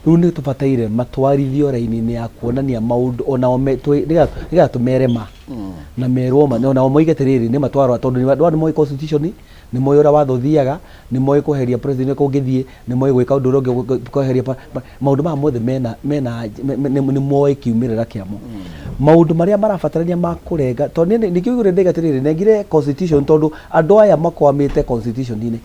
Rĩu nĩ tũbataire matwarithio raini-inĩ ya kuonania maũndũ onao nĩgetha tũmere ma na merwo ma, onao moige atĩrĩrĩ, nĩ matwarora, tondũ nĩ andũ nĩ moĩ constitution, nĩ moĩ ũrĩa watho ũthiaga, nĩ moĩ kweheria president kũngĩthiĩ, nĩ moĩ gwĩka ũndũ ũrĩa ũngĩ, kweheria maũndũ maya mothe mena nĩ moĩ kiumĩrĩra kĩamo, maũndũ marĩa marabatarania ma kũrenga, tondũ niĩ nĩkĩo igũrũ ndaiga atĩrĩrĩ, nengire constitution, tondũ andũ aya makwamĩte constitution-inĩ,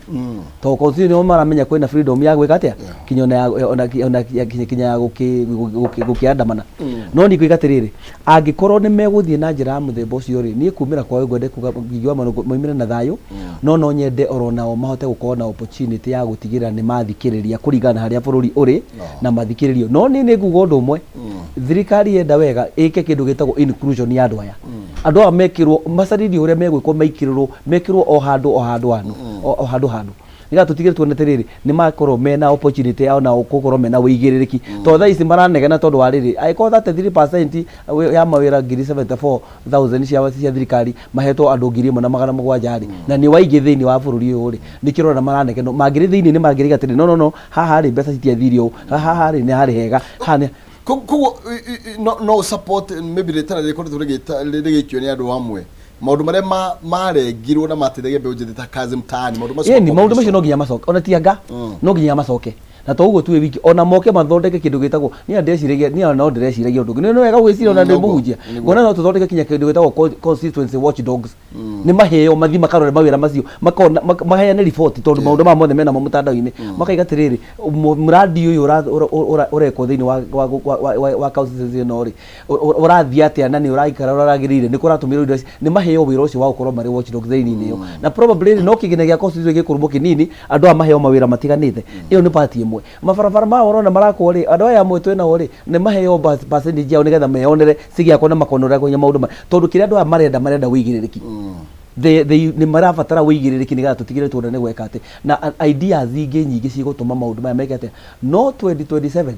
tondũ constitution nĩo maramenya kwĩna freedom ya gwĩka atĩa, kinya ona ya ona ona kinya ya gũkĩandamana. No niĩ ngoiga atĩrĩrĩ, angĩkorwo nĩ megũthiĩ na njĩra ya mũthemba ũcio rĩ, niĩ kumĩra kwao ngwende kuga ingiuga maumĩre na thayũ, no nyende oro nao mahote gũkorwo na opportunity ya gũtigĩrĩra nĩ mathikĩrĩria kũringana na harĩa bũrũri ũrĩ na mathikĩrĩrio. No niĩ nĩ nguga ũndũ ũmwe, thirikari yenda wega ĩke kĩndũ gĩtagwo inclusion ya andũ aya. Andũ aya mekĩrwo macarĩrio ũrĩa megwĩkwo, maikĩrĩrwo, mekĩrwo o handũ o handũ handũ o handũ handũ, nĩgetha tũtigĩre tuone atĩrĩrĩ, nĩ makorwo mena opportunity ya onao gũkorwo mena wĩigĩrĩrĩki, tondũ thaa ici maranegena tondũ wa rĩrĩ, angĩkorwo 33% ya mawĩra 74,000 cia thirikari mahetwo andũ 1,700 rĩ, na nĩ waingĩ thĩinĩ wa bũrũri ũyũ rĩ, nĩkĩo ũrona maranegenwo. Mangĩrĩ thĩinĩ nĩ mangĩrĩga atĩrĩ, no no no, haha rĩ, mbeca citiathire ũũ, haha rĩ, nĩ harĩ hega, haha nĩ Koguo no support maybe rĩtana rĩkoretwo rĩgĩikio nĩ andũ amwe, maũndũ marĩa marengirwo na mateithagia mbeũ njĩthĩ ta kazi mtaani, maũndũ macio. Ĩni, maũndũ macio no nginya macoke, ona ti anga no nginya macoke, na to ũguo tu wĩ wiki, ona moke mathondeke kĩndũ gĩtagwo, niĩ ndĩreciragia, niĩ no ndĩreciragia ũndũ ũngĩ, nĩ wega gwĩciria ona ndĩ mũhunjia, nguona no tũthondeke kinya kĩndũ gĩtagwo constituency watchdogs. Nĩ maheo mathi makarore mawĩra macio, makona, maheane riboti, tondũ maũndũ maya mothe mena mo mũtandao-inĩ, makaiga atĩrĩrĩ, mũradi ũyũ ũrekwo thĩinĩ wa constituency ĩno rĩ, ũrathiĩ atĩa, na nĩ ũraikara ũrĩa ũragĩrĩire, nĩ kũratũmĩrwo indo ici. Nĩ maheo wĩra ũcio wa gũkorwo marĩ watchdog thĩinĩ-inĩ ĩyo, na probably rĩ, no kĩgĩna gĩa constituency gĩkũrũmwo kĩnini, andũ aya maheo mawĩra matiganĩte. Ĩyo nĩ part ĩmwe. Mabarabara maya ũrona marakwo rĩ, andũ aya amwe twĩ nao rĩ, nĩ maheo percentage yao nĩgetha meyonere cigĩakwo na makona ũrĩa kũnya maũndũ maya, tondũ kĩrĩa andũ aya marenda, marenda wĩigĩrĩrĩki. Nĩ marabatara wĩigĩrĩrĩki nĩgetha tũtigĩrĩre tuone nĩ gweka atĩ na ideas ingĩ nyingĩ cigũtũma maũndũ maya meke atĩa. No 2027,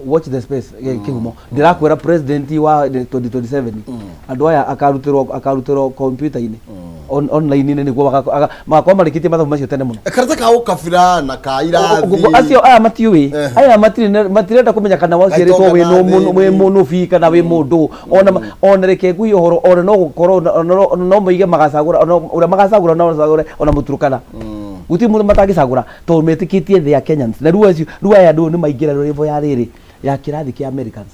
watch the space. Kĩhumo ndĩrakwĩra, president wa 2027, andũ aya akarutĩrwo computer-inĩ, online-inĩ, nĩguo magakorwo marĩkĩtie mathabu macio tene mũno. Karata ka ũkabira na ka irathi. Acio aya matiũĩ, aya matirenda kũmenya kana waciarĩtwo Gaitonga wĩ na wĩ athĩni. Mũnũbi kana wĩ mũndũ, ona reke nguie ũhoro, ona no gũkorwo ona no moige magacagũra, ona ũrĩa magacagũra no macagũre ona Mũturukana, gũtirĩ mũndũ matangĩcagũra, tondũ metĩkĩtie they are Kenyans. Na rĩu acio, rĩu aya andũ nĩ maingĩra level ya rĩrĩ ya kĩrathi kĩa Americans.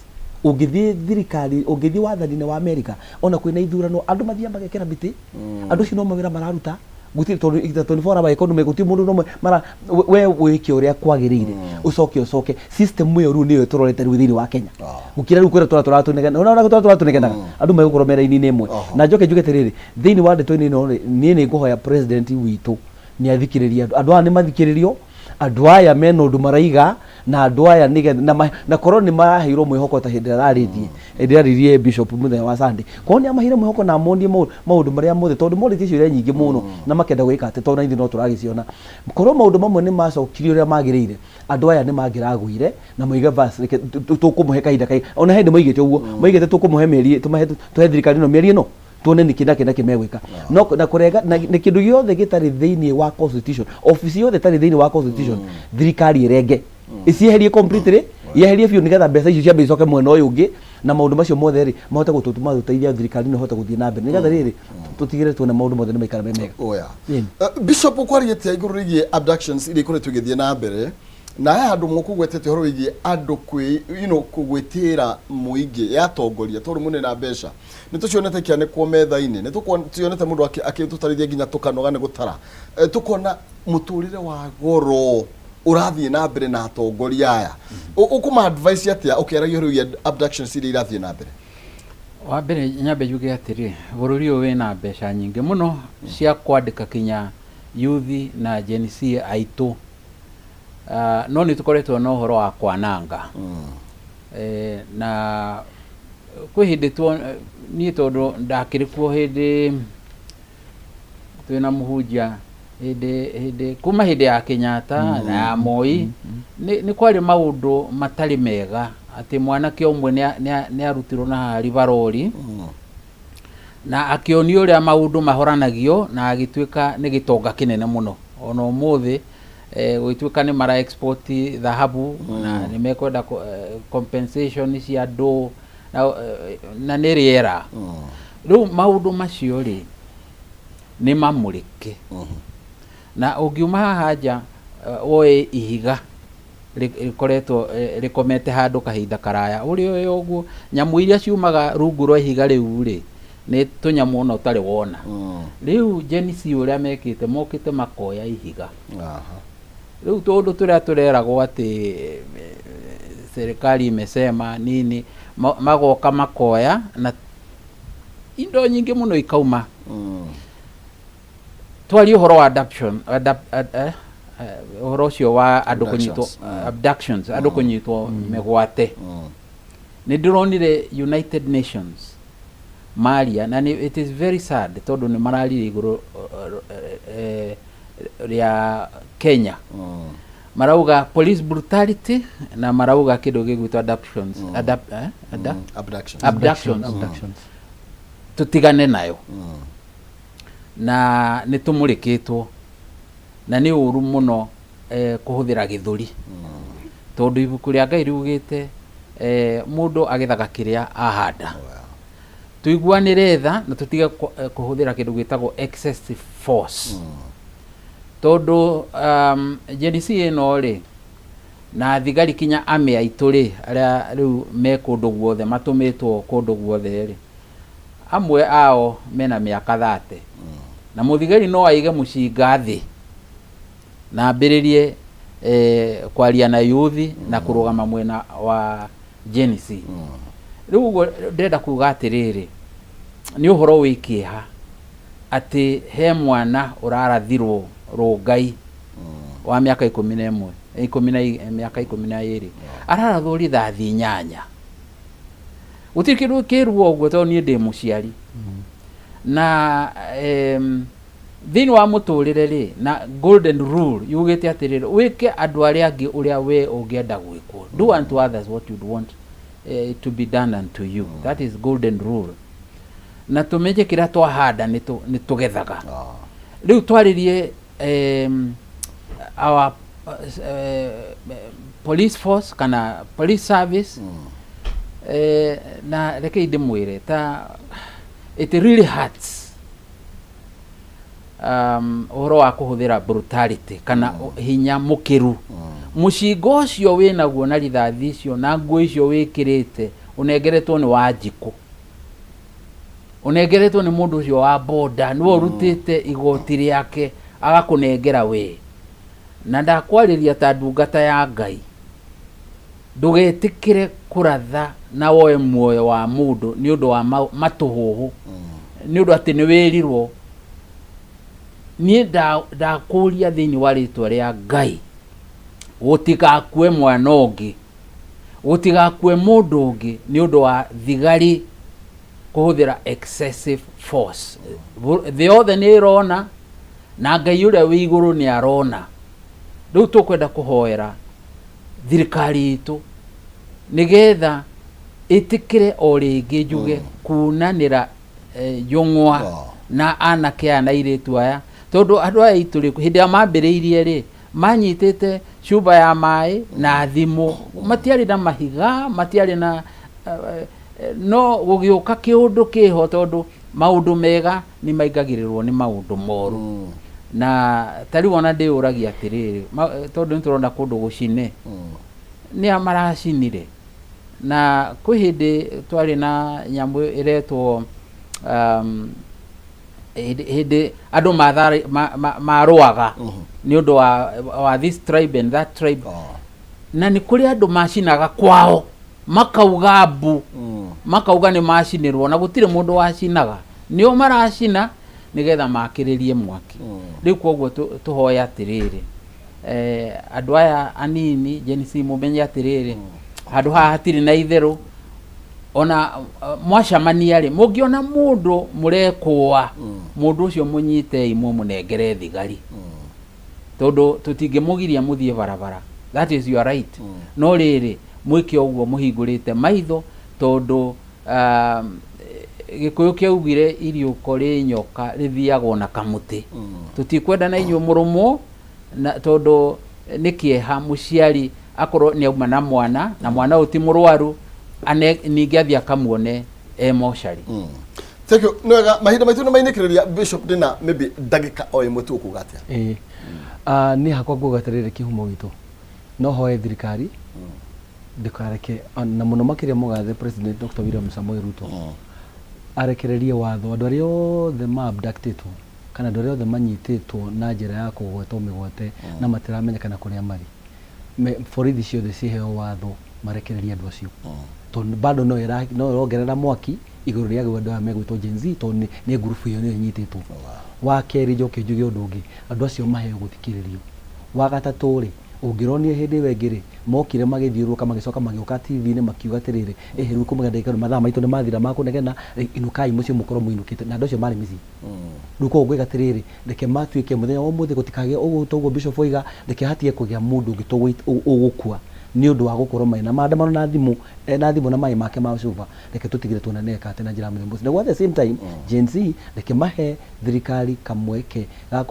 Ũngĩthiĩ thirikari, ũngĩthiĩ wathani-inĩ wa America, ona kwĩna ithurano, andũ mathiaga magekĩra mĩtĩ. Andũ acio no mawĩra mararuta, gũtirĩ, tondũ it's a 24 hour economy, gũtirĩ mũndũ nomwe mara we wĩke ũrĩa kwagĩrĩire, ũcoke system ĩyo rĩu nĩyo tũrorete rĩu thĩinĩ wa Kenya, gũkĩra rĩu kwĩra tũratũnegena, ona ũrĩa tũratũnegenaga, andũ megũkorwo me raini-inĩ ĩmwe. Na njoke njuge atĩrĩrĩ, thĩinĩ wa ndeto-inĩ ĩno rĩ, niĩ nĩ ngũhoya president witũ nĩ athikĩrĩrie andũ. Andũ aya nĩ mathikĩrĩrio, andũ aya mena ũndũ maraiga, Na andũ aya nĩgetha na, ma, na korwo nĩ maraheirwo mwĩhoko ta hĩndĩ ĩrĩa ararĩtie, hĩndĩ ĩrĩa arĩrie bishop mũthenya wa Sunday, korwo nĩ amaheire mwĩhoko na amonie maũndũ marĩa mothe, tondũ morĩtie ciũria nyingĩ mũno na makenda gwĩka atĩ, tondũ na ithuĩ no tũragĩciona, korwo maũndũ mamwe nĩ macokirio ũrĩa magĩrĩire, andũ aya nĩ mangĩragũire na moige bas, reke tũkũmũhe kahinda kai. Ona hĩndĩ moigĩte ũguo, moigĩte tũkũmũhe mĩeri, tũmahe, tũhe thirikari ĩno mĩeri ĩno, tuone nĩkĩ na kĩ na kĩ megwĩka. No na kũrega na nĩ kĩndũ gĩothe gĩtarĩ thĩinĩ wa constitution, office yothe ĩtarĩ thĩinĩ wa constitution, thirikari ĩrenge, ĩcieherie completely, yeherie biũ, nĩgetha mbeca icio ciambe icoke mwena ũyũ ũngĩ, na maũndũ macio mothe rĩ mahote gũtũtũma gũteithia thirikari ĩno ĩhote gũthiĩ na mbere, nĩgetha rĩrĩ tũtigĩrĩre tuone maũndũ mothe nĩ maikara me mega. Oya. Ĩni. Bishop, ũkwarĩtie igũrũ rĩgiĩ abductions iria ikoretwo igĩthiĩ na mbere, na he handũ mũkũgwetete ũhoro wĩgiĩ andũ kwĩ you know, gwĩtĩĩra mũingĩ ya atongoria tondũ mũnene na mbeca. Nĩ tũcionete ikĩanĩkwo metha-inĩ, nĩ tũcionete mũndũ akĩtũtarithia nginya tũkanoga nĩ gũtara. Tũkona mũtũrĩre wa goro ũrathiĩ na mbere na atongoria aya. Ũkũma advice atĩa ũkĩaragia ũhoro wĩgiĩ abductions iria irathiĩ na mbere? Wa mbere nyambe njuge atĩrĩ, bũrũri ũyũ wĩna mbeca nyingĩ mũno cia kwandĩka kinya youth na Gen Z aitũ. No nĩ tũkoretwo na ũhoro wa kwananga. Na kwĩ hĩndĩ niĩ tondũ ndakĩrĩ kuo hĩndĩ twĩna mũhunjia, hĩndĩ kuma hĩndĩ ya Kenyatta na ya Moi, nĩ kwarĩ maũndũ matarĩ mega, atĩ mwanake ũmwe nĩ arutirwo na haha Rivaroli na akĩonio ũrĩa maũndũ mahoranagio, na agĩtuĩka nĩ gĩtonga kĩnene mũno. Ona ũmũthĩ gũgĩtuĩka nĩ mara export thahabu na nĩ mekwenda compensation cia andũ na nĩ rĩera. Rĩu maũndũ macio rĩ nĩ mamũrĩke, na ũngiuma haha nja woe ihiga rĩkoretwo rĩkomete handũ kahinda karaya, ũrĩoe ũguo, nyamũ iria ciumaga rungu rwa ihiga rĩu rĩ nĩ tũnyamũ ona ũtarĩ wona. Rĩu Gen Z ũrĩa mekĩte, mokĩte makoya ihiga. Rĩu tũndũ tũrĩa tũreragwo atĩ serikali imesema nini, magoka makoya na indo nyingĩ mũno ikauma. Twarie ũhoro wa adoption, ũhoro ũcio wa andũ kũnyitwo, abductions, andũ kũnyitwo mĩgwate. Nĩ ndĩronire United Nations maria, na it is very sad, tondũ nĩ mararire igũrũ rĩa Kenya. Marauga police brutality na marauga kĩndũ gĩgwĩtwo adoptions, Abductions. Abductions. Abductions. Tũtigane nayo na nĩ tũmũrĩkĩtwo, na nĩ ũru mũno kũhũthĩra gĩthũri, tondũ ibuku rĩa Ngai riugĩte mũndũ agethaga kĩrĩa ahanda. Tũiguanĩre tha na tũtige kũhũthĩra kĩndũ gĩtagwo excessive force, tondũ Gen Z ĩno rĩ na thigari kinya ame aitũ rĩ, arĩa rĩu me kũndũ guothe, matũmĩtwo kũndũ guothe rĩ, amwe ao mena mĩaka 30, na mũthigari no aige mũcinga thĩ na ambĩrĩrie kwaria na yuthi na kũrũgama mwena wa Gen Z. Rĩu ũguo ndĩrenda kuga atĩrĩrĩ, nĩ ũhoro wĩ kĩeha atĩ he mwana ũrarathirwo Rũngai wa mĩaka 11, mĩaka 12, ararathwo rithathi 8. Gũtirĩ kĩndũ kĩruo ũguo, tondũ niĩ ndĩ mũciari na thĩinĩ wa mũtũrĩre rĩ, na golden rule yugĩte atĩrĩrĩ, wĩke andũ arĩa angĩ ũrĩa we ũngĩenda gwĩkwo. Do unto others what you'd want to be done unto you. That is golden rule. Na tũmenye kĩrĩa twahanda nĩ tũgethaga. Rĩu twarĩrie our police force kana police service, na rekei ndĩmwĩre ta it really hurts, ũhoro wa kũhũthĩra brutality kana hinya mũkĩru. Mũcinga ũcio wĩnaguo na rithathi icio na nguo icio wĩkĩrĩte, ũnengeretwo nĩ Wanjikũ, ũnengeretwo nĩ mũndũ ũcio wa boda, nĩwe ũrutĩte igoti rĩake agakũnengera we. Na ndakwarĩria ta ndungata ya Ngai, ndũgetĩkĩre kũratha na woe muoyo wa mũndũ nĩ ũndũ wa matũhũhũ, nĩ ũndũ atĩ nĩ wĩrirwo. Niĩ ndakũria thĩinĩ wa rĩtwa rĩa Ngai. Gũtigakue mwana ũngĩ, gũtigakue mũndũ ũngĩ nĩ ũndũ wa thigari kũhũthĩra excessive force. Thĩ yothe nĩ ĩrona na Ngai ũrĩa wĩ igũrũ nĩ arona. Rĩu tũkwenda kũhoera thirikari itũ nĩgetha ĩtĩkĩre o rĩngĩ njuge kunanĩra njũng'wa na anake aya na airĩtu aya, tondũ andũ aya aitũ rĩ, hĩndĩ ĩrĩa mambĩrĩirie rĩ, manyitĩte cuba ya maĩ na thimũ, matiarĩ na mahiga, matiarĩ na no gũgĩũka kĩũndũ kĩho, tondũ maũndũ mega nĩ maingagĩrĩrwo nĩ maũndũ moru. Na ta rĩu ona ndĩyũragia atĩrĩrĩ, tondũ nĩ tũrona kũndũ gũcine, nĩa maracinire? Na kwĩ hĩndĩ twarĩ na nyamũ ĩretwo hĩndĩ andũ marũaga nĩ ũndũ wa this tribe and that tribe, na nĩ kũrĩ andũ macinaga kwao makauga mbu, makauga nĩ macinĩrwo, na gũtirĩ mũndũ wacinaga, nĩo maracina nĩgetha makĩrĩrie mwaki. Rĩu koguo tũhoe atĩrĩrĩ, andũ aya anini Gen Z, mũmenye atĩrĩrĩ, handũ haha hatirĩ na itherũ. Ona mwacamania rĩ, mũngĩona mũndũ mũrekũa, mũndũ ũcio mũnyitei mũmũnengere thigari, tondũ tũtingĩmũgiria mũthiĩ barabara, that is your right. No rĩrĩ, mwĩke ũguo mũhingũrĩte maitho, tondũ Gĩkũyũ kĩaugire iriũko rĩ nyoka rĩthiagwo na kamũtĩ. Tũtikwenda na inyuĩ mũrũmwo, na tondũ nĩ kĩeha mũciari akorwo nĩ auma na mwana, na mwana ũyũ ti mũrwaru, ningĩ athiĩ akamuone e mocarĩ. Thank you. Nĩ wega, mahinda maitũ nĩ mainĩkĩrĩria. Bishop, ndĩna maybe ndagĩka o ĩmwe tu, ũkuga atĩa? Ĩĩ. Niĩ hakwa nguga atĩrĩrĩ, kĩhumo gitũ no hoe thirikari ndĩkareke, na mũno makĩria mũgathe President Dr. William Samoei Ruto arekererie watho andũ arĩa othe ma abductĩtwo kana andũ arĩa othe manyitĩtwo na njĩra ya kũgwatwo mĩgwate na matiramenyekana kũrĩa marĩ. Borithi ciothe ciheo watho marekererie andũ acio, tondũ bado no ĩrongerera mwaki igũrũ rĩa andũ aya megwĩtwo Gen Z, tondũ nĩ ngurubu ĩyo nĩyo ĩnyitĩtwo. Wa kerĩ, njoke njuge ũndũ ũngĩ, andũ acio maheo gũthikĩrĩrio. Wa gatatũ rĩ, ũngĩronire hĩndĩ ĩyo ĩngĩ rĩ, mokire magĩthiũrũrũka, magĩcoka magĩũka TV-inĩ makiuga atĩrĩrĩ, ĩhĩ rĩu kũmenya ndagĩka ĩno mathaa maitũ nĩ mathira ma kũnegena, inũkai mũciĩ mũkorwo mũinũkĩte, na andũ acio marĩ mĩciĩ. Rĩu koguo ngwĩka atĩrĩrĩ, reke matuĩke mũthenya wa ũmũthĩ gũtikagĩe ũguo toguo Bishop oiga, reke hatige kũgĩa mũndũ ũngĩ ũgũkua nĩ ũndũ wa gũkorwo marĩ na maandamano na thimũ, na thimũ na maĩ make ma cuba. Reke tũtigĩre tuone neka atĩ na njĩra ya mũthemba ũcio. Naguo at the same time, Gen Z reke mahe thirikari kamweke ga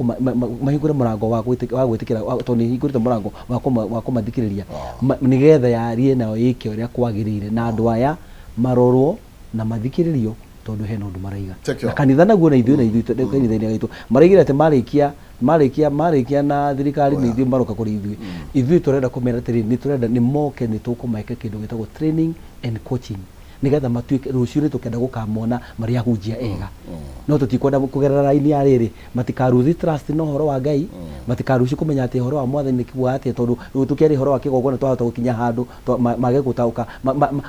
mahingũre mũrango wa gwĩtĩkĩra, tondũ nĩ ĩhingũrĩte mũrango wa kũmathikĩrĩria, nĩgetha yarie nayo ĩke ũrĩa kwagĩrĩire, na andũ aya marorwo na mathikĩrĩrio, tondũ hena ũndũ maraiga. Thank you. Na kanitha naguo na ithuĩ kanitha-inĩ gaitũ maraigire atĩ marĩkia na thirikari nĩ ithuĩ maroka kũrĩ ithuĩ. Ithuĩ tũrenda kũmera atĩrĩrĩ, nĩ tũrenda nĩ moke, nĩ tũkũmeka kĩndũ gĩtagwo training and coaching, nĩgetha matuĩke rũciũ nĩ tũkenda gũkamona marĩ ahunjia ega, no tũtikwenda kũgerera raini ya rĩrĩ matikaruthi trust na ũhoro wa Ngai, matikaruci kũmenya atĩ ũhoro wa mwathani nĩ kuga atĩa, tondũ rĩu tũkĩaria ũhoro wa kĩgongona twahota gũkinya handũ mage gũtaũka,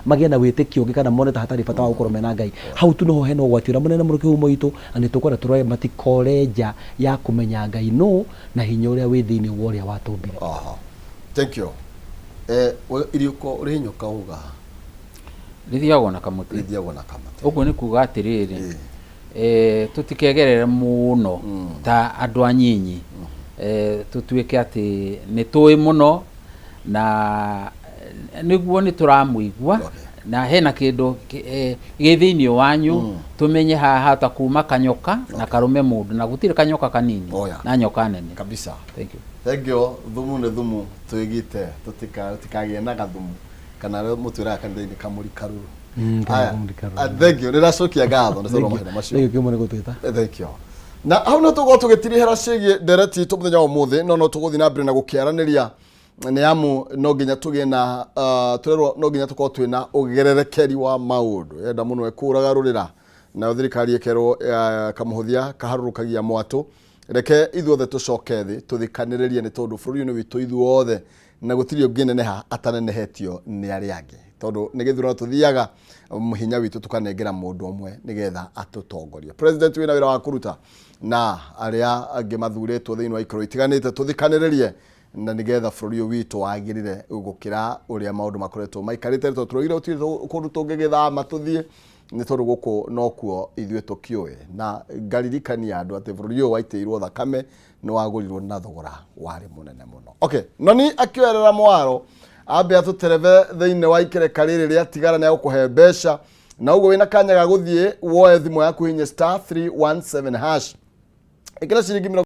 magĩe na wĩtĩkio ũngĩ kana mone ta hatarĩ bata wa gũkorwo mena Ngai. Hau tu noho hena ũgwati ũrĩa mũnene mũno kĩhumo gitũ, na nĩ tũkwenda tũrore matikore nja ya kũmenya Ngai nũ na hinya ũrĩa wĩ thĩinĩ wa ũrĩa watũmbire. Aha. Thank you. Iriũko rĩ nyoka uga Rĩthiagwo na kamũtĩ. Rĩthiagwo na kamũtĩ. Ũguo nĩ kuga atĩrĩrĩ, tũtikegerere mũno ta andũ anyinyi, tũtuĩke atĩ nĩ tũĩ mũno na nĩguo nĩ tũramũigua na hena kĩndũ gĩ thĩinĩ wanyu, tũmenye haha hata kuma kanyoka na karume mũndũ, na gũtirĩ kanyoka kanini na nyoka nene kabisa. Thank you. Thank you. Thumu nĩ thumu, twĩgite tũtikagĩe na gathumu kana arĩa mũtwĩraga kanitha-inĩ kamũri karuru. Aya, kamũri karuru. Thank you. Nĩracokia ngatho nĩ tondũ wa mahinda macio. Thank you kĩmwe nĩ gũtwĩta. Thank you. Na hau no tũgũkorwo tũgĩtirihĩra ciĩgiĩ ndereti itũ mũthenya wa ũmũthĩ, no tũgũthiĩ na mbere na gũkĩaranĩria, nĩ amu no nginya tũgĩe na tũrerwo no nginya tũkorwo twĩna ũgererekeri wa maũndũ. Enda mũno ĩkũragarũrĩra, nayo thirikari ĩkerwo kamũhũthia kaharũrũkagia mwatũ. Reke ithuothe tũcoke thĩ tũthikanĩrĩrie, nĩ tondũ bũrũri ũyũ nĩ witũ ithuothe, na gũtirĩ ũngĩneneha atanenehetio nĩ arĩa angĩ, tondũ nĩ gĩthurano tũthiaga hinya witũ tũkanengera mũndũ ũmwe nĩgetha atũtongorie. President wĩna wĩra wa kũruta na arĩa angĩ mathurĩtwo thĩinĩ wa ikaro itiganĩte, tũthikanĩrĩrie Na nĩgetha bũrũri ũyũ witũ wagĩrĩre gũkĩra ũrĩa maũndũ makoretwo maikarĩte, tondũ tũroigire gũtirĩ kũndũ tũngĩgĩthama tũthiĩ, nĩ tondũ gũkũ nokuo ithuĩ tũkĩũĩ. Na ngaririkania andũ atĩ bũrũri ũyũ waitĩirwo thakame, nĩ wagũrirwo na thogora warĩ mũnene mũno. Okay, noni akĩoerera mwaro ambe atũterebe thĩinĩ wa ikereka rĩrĩ rĩatigara, nĩ agũkũhe mbeca, na ũguo wĩna kanya ga gũthiĩ woe thimũ yaku, hinye *317#, ĩkĩra ciringi 20.